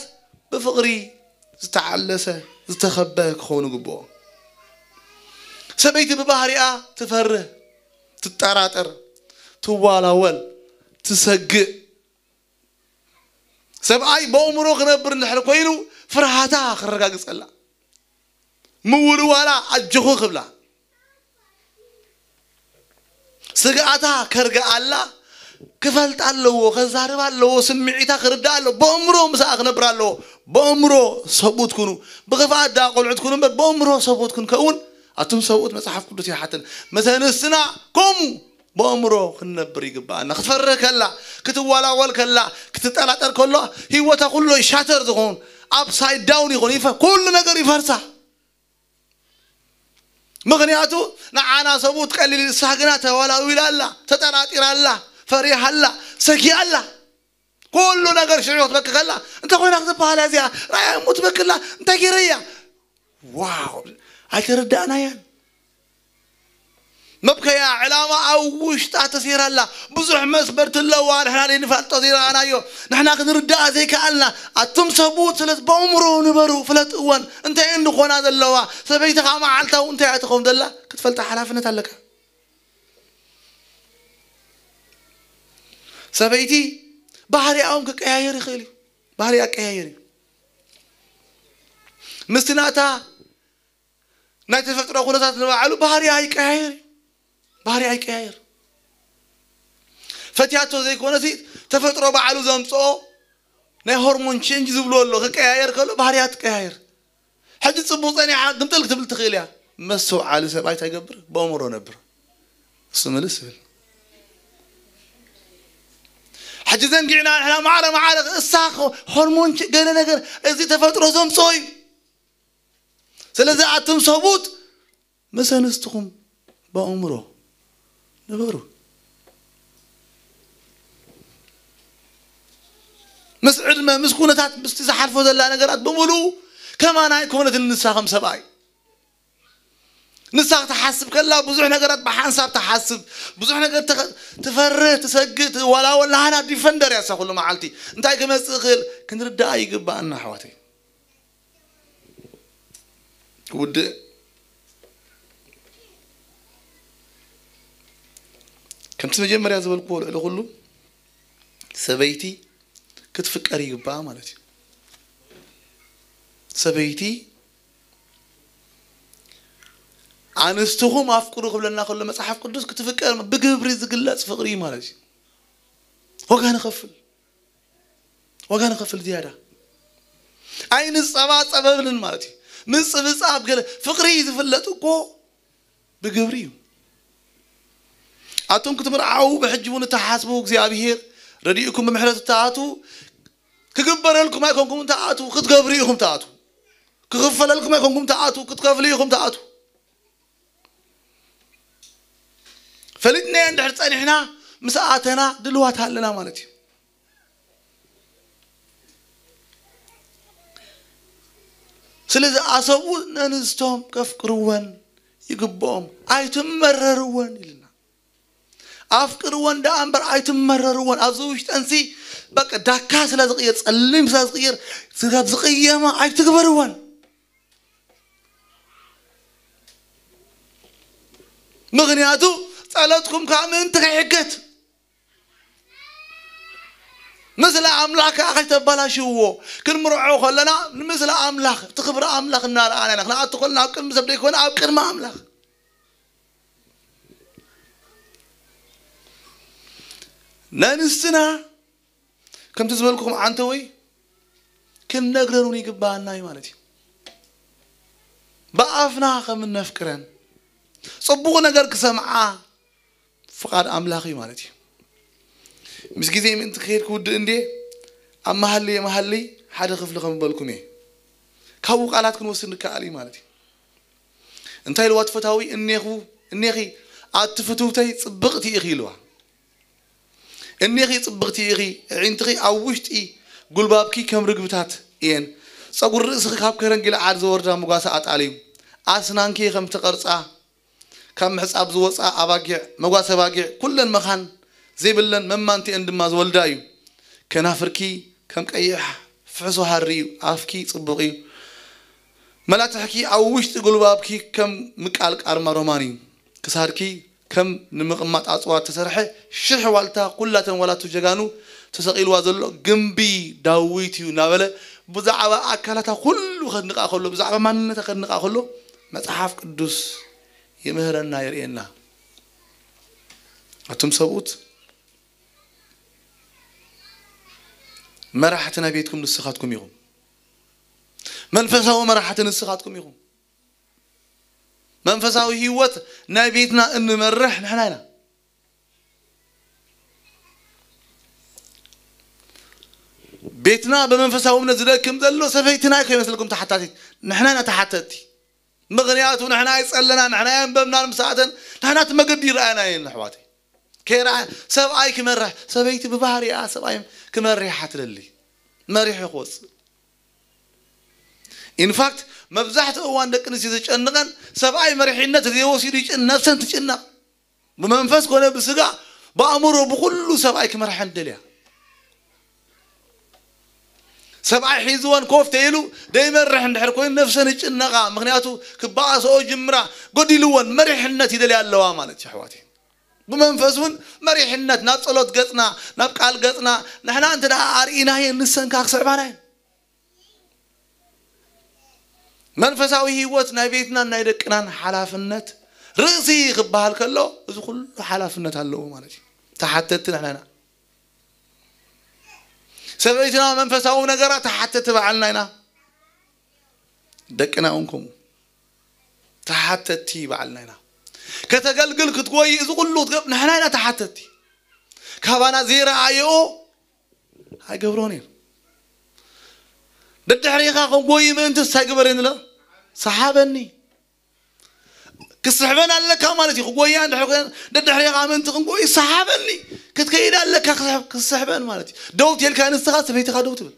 ብፍቕሪ ዝተዓለሰ ዝተኸበ ክኸውን ይግብኦ። ሰበይቲ ብባህሪኣ ትፈርህ፣ ትጠራጠር፣ ትዋላወል፣ ትሰግእ። ሰብኣይ በእምሮ ክነብር እንድሕር ኮይኑ ፍርሃታ ክረጋግጸላ፣ ምውልዋላ ኣጆኹ ክብላ፣ ስግኣታ ከርግኣላ ክፈልጣ ኣለዎ፣ ከዛርባ ኣለዎ፣ ስምዒታ ክርዳእ ኣለዎ። በእምሮ ምስኣ ክነብር ኣለዎ። በእምሮ ሰብኡት ኩኑ። ብኽፍኣት ደኣ ቆልዑት ኩኑ እምበር በእምሮ ሰብኡት ክንከውን ኣቱም ሰብኡት መጽሓፍ ቅዱስ ይሓትን። መሰ ንስና ከምኡ በእምሮ ክንነብር ይግብኣና። ክትፈርህ ከላ፣ ክትዋላወል ከላ፣ ክትጠራጠር ከሎ ህይወታ ኩሉ ሻተር ዝኸውን ኣፕሳይድ ዳውን ይኾን ይፈ ኩሉ ነገር ይፈርሳ። ምኽንያቱ ንዓና ሰብኡት ቀሊል እሳ ግና ተዋላዊላ ኣላ፣ ተጠራጢራ ኣላ፣ ፈሪሃ ኣላ፣ ሰጊኣ ኣላ። ኩሉ ነገር ሽዑ ክትበኪ ከላ እንተ ኮይና ክትበሃል እዚኣ ራእያ እሞ ትበክላ እንታይ ገይረያ? ዋው ኣይተረዳእናያን። መብከያ ዕላማ ኣብ ውሽጣ ተሴራ ኣላ። ብዙሕ መስበርቲ ኣለዋ። ንሕና ዘይንፈልጦ ዘይረኣናዮ ንሕና ክንርዳኣ ዘይከኣልና ኣቱም ሰብኡት ስለ በእምሮ ንበሩ ፍለጥወን እንታይ እንኾና ዘለዋ ሰበይቲ ከዓ መዓልታዊ እንታይ እያ ትኸውን ዘላ ክትፈልጣ ሓላፍነት ኣለካ። ሰበይቲ ባህሪያኦም ክቀያየር ይኽእል እዩ። ባህሪ ኣቀያየር እዩ። ምስቲ ናታ ናይ ተፈጥሮ ኩነታት ንባዕሉ ባህሪ ኣይቀያየር እዩ። ባህሪ ኣይቀያየር። ፈትያቶ ዘይኮነሲ ተፈጥሮ ባዕሉ ዘምፅኦ ናይ ሆርሞን ቼንጅ ዝብሎ ኣሎ። ክቀያየር ከሎ ባህርያ ትቀያየር። ሕጂ ፅቡቅ ፀኒሓ ግምጥል ክትብል ትኽእል እያ። መስተውዓሊ ሰብኣይ እንታይ ይገብር? በእምሮ ነብር። እሱ ምልስ ይብል። ሕጂ ዘንጊዕና ንሕና ማዕረ ማዕረ እሳ ሆርሞን ች- ገለ ነገር እዚ ተፈጥሮ ዘምፅኦ እዩ። ስለዚ ኣቱም ሰቡት ምስ ኣንስትኹም በእምሮ ንበሩ። ምስ ዕድመ ምስ ኩነታት ምስቲ ዝሓልፎ ዘላ ነገራት ብምሉኡ ከማና ኣይኮነትን ንሳ ከም ሰብኣይ ንሳ ክትሓስብ ከላ ብዙሕ ነገራት ብሓንሳብ ትሓስብ ብዙሕ ነገር ተኸ- ትፈርህ ትሰግእ ትዋላወል ናህና ዲፈንደር ያሳ ኩሉ መዓልቲ እንታይ ክመፅእ ይኽእል ክንርዳኣ ይግባኣና ኣሕዋተይ ውድእ ከምቲ መጀመርያ ዝበልኩዎ ልዕሊ ኩሉ ሰበይቲ ክትፍቀር ይግባኣ ማለት እዩ ሰበይቲ ኣንስትኹም ኣፍቅሩ ክብለና ከሎ መፅሓፍ ቅዱስ ክትፍቀር ብግብሪ ዝግለፅ ፍቅሪ እዩ ማለት እዩ ዋጋ ንኸፍል ዋጋ ንኸፍል ዝያዳ ኣይንፀባፀበብንን ማለት እዩ ምፅብፃብ ገለ ፍቅሪ ዝፍለጥ እኮ ብግብሪ እዩ ኣቶም ክትምርዓው ብሕጂ እውን እተሓስቡ እግዚኣብሄር ረዲእኩም ብምሕረት እተኣቱ ክግበረልኩም ኣይኮንኩም እተኣቱ ክትገብሩ ኢኹም ተኣቱ ክኽፈለልኩም ኣይኮንኩም ተኣቱ ክትከፍሉ ኢኹም ተኣቱ ፈሊጥናዮ እንድሕር ፀኒሕና ምስ ኣተና ድልዋት ኣለና ማለት እዩ ስለዚ ኣሰብኡ ነንስቶም ከፍቅርወን ይግብኦም ኣይትመረርወን ኢልና ኣፍቅርወን ደኣ እምበር ኣይትመረርወን ኣብዚ ውሽጠንሲ በቃ ዳካ ስለ ዝቕየር ፀሊም ስለ ዝቕየር ስጋብ ዝቕየማ ኣይትግበርወን ምኽንያቱ ጸሎትኩም ከዓ ምእንቲ ከይሕገት ምስለ ኣምላኽ ከዓ ከይተባላሽውዎ ክንምርዖ ከለና ንምስለ ኣምላኽ እቲ ክብሪ ኣምላኽ እናረኣና ኢና ክንኣቱ ከለና ኣብ ቅድሚ ሰብ ደይኮነ ኣብ ቅድሚ ኣምላኽ ነንስትና ከምቲ ዝበልኩኹም ዓንተወይ ክንነግረን እውን ይግባኣና እዩ ማለት እዩ ብኣፍና ከም እነፍቅረን ፅቡቕ ነገር ክሰምዓ ፍቓድ ኣምላኽ እዩ ማለት እዩ ምስ ግዜ ምእንቲ ክሄድ ክውድእ እንዴ ኣብ መሃለየ መሃለይ ሓደ ክፍሊ ከም በልኩም እየ ካብኡ ቃላት ክንወስድ ንከኣል እዩ ማለት እዩ እንታይ ኢልዋ ትፈታዊ እኔኹ እኔኺ ኣቲ ፍትውተይ ፅብቕቲ ኢኺ ኢልዋ እኔኺ ጽብቕቲ ኢኺ፣ ኣዒንትኺ ኣብ ውሽጢ ጉልባብኪ ከም ርግብታት እየን። ጸጉሪ ርእስኺ ካብ ከረን ጊልዓድ ዝወርዳ መጓሰ ኣጣል እዩ። ኣስናንኪ ከም ተቐርጻ፣ ካብ ምሕጻብ ዝወጻ ኣባጊዕ፣ መጓሰ ኣባጊዕ፣ ኩለን መኻን ዘይብለን መማንቲአን ድማ ዝወልዳ እዩ። ከናፍርኪ ከም ቀይሕ ፍሕሶ ሃሪ እዩ። ኣፍኪ ጽቡቕ እዩ። መላትሕኪ ኣብ ውሽጢ ጉልባብኪ ከም ምቃል ቃርማ ሮማን እዩ። ክሳድኪ ከም ንምቕማጥ ኣጽዋር ተሰርሐ ሽሕ ዋልታ፣ ኩላተን ዋላቱ ጀጋኑ ተሰቒልዋ ዘሎ ግምቢ ዳዊት እዩ እናበለ ብዛዕባ ኣካላታ ኩሉ ከድንቓ ከሎ፣ ብዛዕባ ማንነታ ከድንቓ ከሎ፣ መጽሓፍ ቅዱስ ይምህረና፣ የርእየና። ኣቱም ሰብኡት፣ መራሕቲ ናይ ቤትኩም ንስኻትኩም ኢኹም። መንፈሳዊ መራሕቲ ንስኻትኩም ኢኹም። መንፈሳዊ ህይወት ናይ ቤትና እንመርሕ ንሕና ኢና። ቤትና ብመንፈሳዊ እምነት ዝደክም ዘሎ ሰበይትና ከይመስልኩም ተሓታቲት፣ ንሕና ኢና ተሓተቲ። ምኽንያቱ ንሕና ኣይጸለና፣ ንሕና ኣየንበብናን፣ ምሳተን ንሕና እቲ መገዲ ይረኣየና እየን ኣሕዋተይ። ከይረኣ ሰብኣይ ክመርሕ፣ ሰበይቲ ብባህሪኣ ሰብኣይ ክመርሕ ትደሊ፣ መሪሑ ክወጽእ። ኢንፋክት መብዛሕትኡ እዋን ደቂ ኣንስትዮ ዝጨንቐን ሰብኣይ መሪሕነት ዘይወሲዱ ይጭን፣ ነፍሰን ትጭነቕ። ብመንፈስ ኮነ ብስጋ ብኣእምሮ ብኩሉ ሰብኣይ ክመርሐን ደልያ። ሰብኣይ ሒዝወን ኮፍ ተይሉ ደይመርሕ እንድሕር ኮይኑ ነፍሰን ይጭነቓ። ምኽንያቱ ክበኣሰኦ ጅምራ፣ ጎዲልወን መሪሕነት ይደልያ ኣለዋ ማለት እዩ ኣሕዋተይ። ብመንፈስ እውን መሪሕነት ናብ ጸሎት ገጽና፣ ናብ ቃል ገጽና ንሕና እንተ ደኣ ኣርኢናየን ንሰን ከኣ ክስዕባና እየን። መንፈሳዊ ህይወት ናይ ቤትናን ናይ ደቅናን ሓላፍነት ርእሲ ክበሃል ከሎ እዚ ኩሉ ሓላፍነት ኣለዎ ማለት እዩ። ተሓተቲ ንሕና ኢና። ሰበይትና መንፈሳዊ ነገራ ተሓተቲ ባዕልና ኢና። ደቅና እውን ከምኡ ተሓተቲ ባዕልና ኢና። ከተገልግል ክትጎይ እዚ ኩሉ ክትገብ ንሕና ኢና ተሓተቲ። ካባና ዘይረኣየኦ ኣይገብሮን እየን። ደድሕሪኻ ክንጎይ ምእንቲ እንታይ ግበረኒ ኢለ ሰሓበኒ። ክስሕበን ኣለካ ማለት እዩ። ክጎያ እንድሕር ኮይነን ደድሕሪኻ ምእንቲ ክንጎይ ሰሓበኒ። ክትከይድ ኣለካ ክስሕብ-፣ ክስሕበን ማለት እዩ። ደው ትልካ ንስኻ ሰበይትኻ ደው ትብል።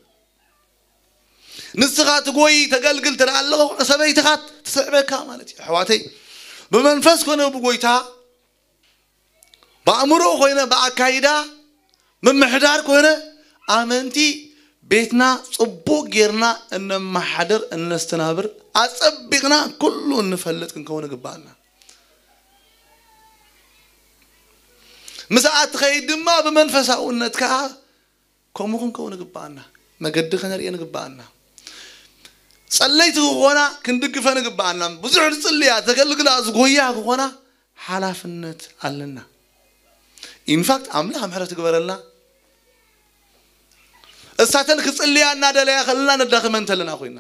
ንስኻ ትጎይ ተገልግል ትረኣ ኣለኻ ሰበይትኻ ትስዕበካ ማለት እዩ። ኣሕዋተይ ብመንፈስ ኮነ ብጎይታ ብኣእምሮ ኮይነ ብኣካይዳ ምምሕዳር ኮይነ ኣመንቲ ቤትና ጽቡቕ ጌርና እነመሓድር እነስተናብር ኣጸቢቕና ኩሉ እንፈልጥ ክንከውን ይግባኣና። ምስኣ ትኸይድ ድማ ብመንፈሳውነት ከኣ ከምኡ ክንከውን ይግባኣና። መገዲ ከነርእየን ይግባኣና። ጸለይቲ ክኾና ክንድግፈን ይግባኣና። ብዙሕ ዝጽልያ ዘገልግላ ዝጎያ ክኾና ሓላፍነት ኣለና። ኢንፋክት ኣምላኽ ምሕረት ይግበረልና። እሳተን ክጽልያ እናደለያ ከለና ነዳኽመን ተለና ኮይና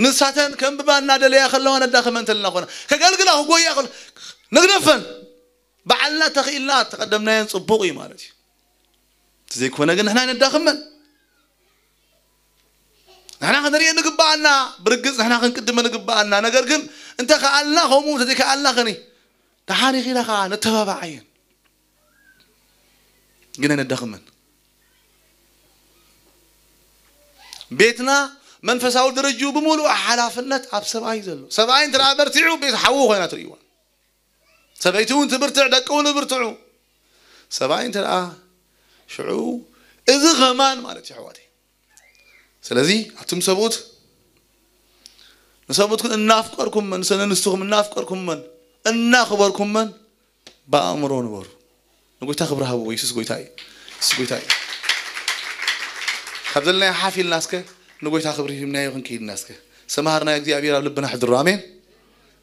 ንሳተን ከንብባ እናደለያ ከለዋ ነዳኽመን ተለና ኮይና ከገልግላ ክጎያ ከሎ ንግደፈን ባዕልና ተኽኢልና ተቐደምናየን ጽቡቕ እዩ ማለት እዩ። እንተዘይኮነ ግን ንሕና ነዳኽመን። ንሕና ክንርእየ ንግባኣና፣ ብርግጽ ንሕና ክንቅድመ ንግባኣና። ነገር ግን እንተ ከኣልና ከምኡ፣ እንተ ዘይከኣልና ከኒ ደሓን ኢኺ ኢላ ከኣ ነተባባዓየን። ግን ኣይነዳኽመን። ቤትና መንፈሳዊ ደረጅኡ ብምሉእ ሓላፍነት ኣብ ሰብኣይ ዘሎ። ሰብኣይ እንተ ደኣ በርቲዑ ቤት ሓዉ ኮይና ትርእይዋ። ሰበይቲ እውን ትብርትዕ፣ ደቂ እውን ይብርትዑ። ሰብኣይ እንተ ደኣ ሽዑ እዚ ኸማን ማለት እዩ ኣሕዋተይ። ስለዚ ኣቱም ሰብኡት ንሰብኡትኩም እናፍቀርኩመን፣ ንሰነ ንስትኹም እናፍቀርኩመን እናኽበርኩመን ብኣእምሮ ንበሩ። ንጎይታ ክብሪ ሃብዎ። የሱስ ጎይታ እዩ። የሱስ ጎይታ እዩ። ካብ ዘለናዮ ሓፍ ኢልና እስከ ንጎይታ ክብሪ ሂብናዮ ክንከይድና እስከ ሰማሃርና እግዚኣብሔር ኣብ ልብና ሕድሮ። ኣሜን።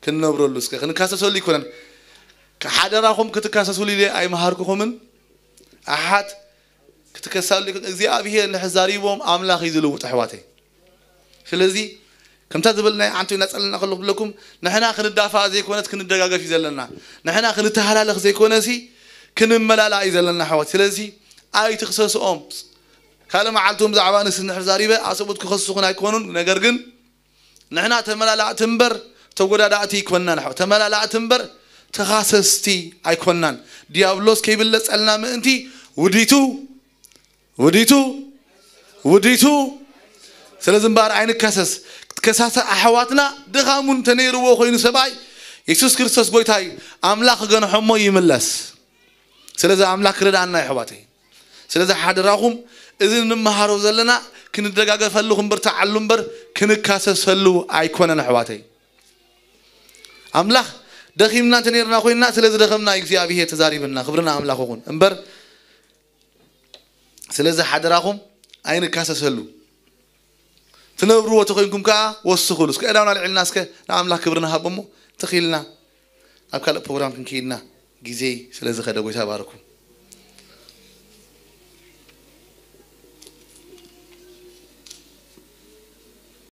ክንነብረሉ እስከ ክንካሰሰሉ ይኮነን። ሓደራኹም ክትካሰሱሉ ኢለ ኣይመሃርኩኹምን። ኣሓት ክትከሳሉ ይኮን እግዚኣብሔር ንሕዛሪቦም ኣምላኽ እዩ ዝልውጥ ኣሕዋተይ። ስለዚ ከምታ ዝበልናዮ ዓንቶ እናጸለና ከለኹ ብለኩም ንሕና ክንዳፋእ ዘይኮነስ ክንደጋገፍ እዩ ዘለና። ንሕና ክንተሃላለኽ ዘይኮነሲ ክንመላላእ እዩ ዘለና ኣሕዋት። ስለዚ ኣይትኽሰስኦም። ካልእ መዓልቲ እውን ብዛዕባ ንስ እንድሕር ዛሪበ ኣሰብኡት ክኸስሱኹን ኣይኮኑን። ነገር ግን ንሕና ተመላላእቲ እምበር ተጎዳዳእቲ ኣይኮንናን ኣሕዋት። ተመላላእቲ እምበር ተኻሰስቲ ኣይኮናን። ዲያብሎስ ከይብለጸልና ምእንቲ ውዲቱ ውዲቱ ውዲቱ። ስለዚ እምበኣር ኣይንካሰስ። ከሳሰ ኣሕዋትና ድኻም እውን ተነይርዎ ኮይኑ ሰብኣይ የሱስ ክርስቶስ ጎይታ እዩ። ኣምላኽ ክገንሖሞ ይምለስ። ስለዚ ኣምላኽ ክረዳና ኣሕዋተይ። ስለዚ ሓደራኹም እዚ እንመሃሮ ዘለና ክንደጋገፈሉ ክንብርትዓሉ እምበር ክንካሰሰሉ ኣይኮነን ኣሕዋተይ። ኣምላኽ ደኺምና እንተነይርና ኮይንና ስለ ዝደኸምና እግዚኣብሄር ተዛሪብና ክብርና ኣምላኽ ይኹን እምበር ስለዚ ሓደራኹም ኣይንካሰሰሉ። ትነብርዎ ተኮይንኩም ከዓ ወስኹሉ። እስከ ዕዳውና ልዕልና እስከ ንኣምላኽ ክብሪ ንሃብ እሞ ተኺልና ኣብ ካልእ ፕሮግራም ክንከይድና ግዜ ስለ ዝኸደ ጎይታ ባርኩም።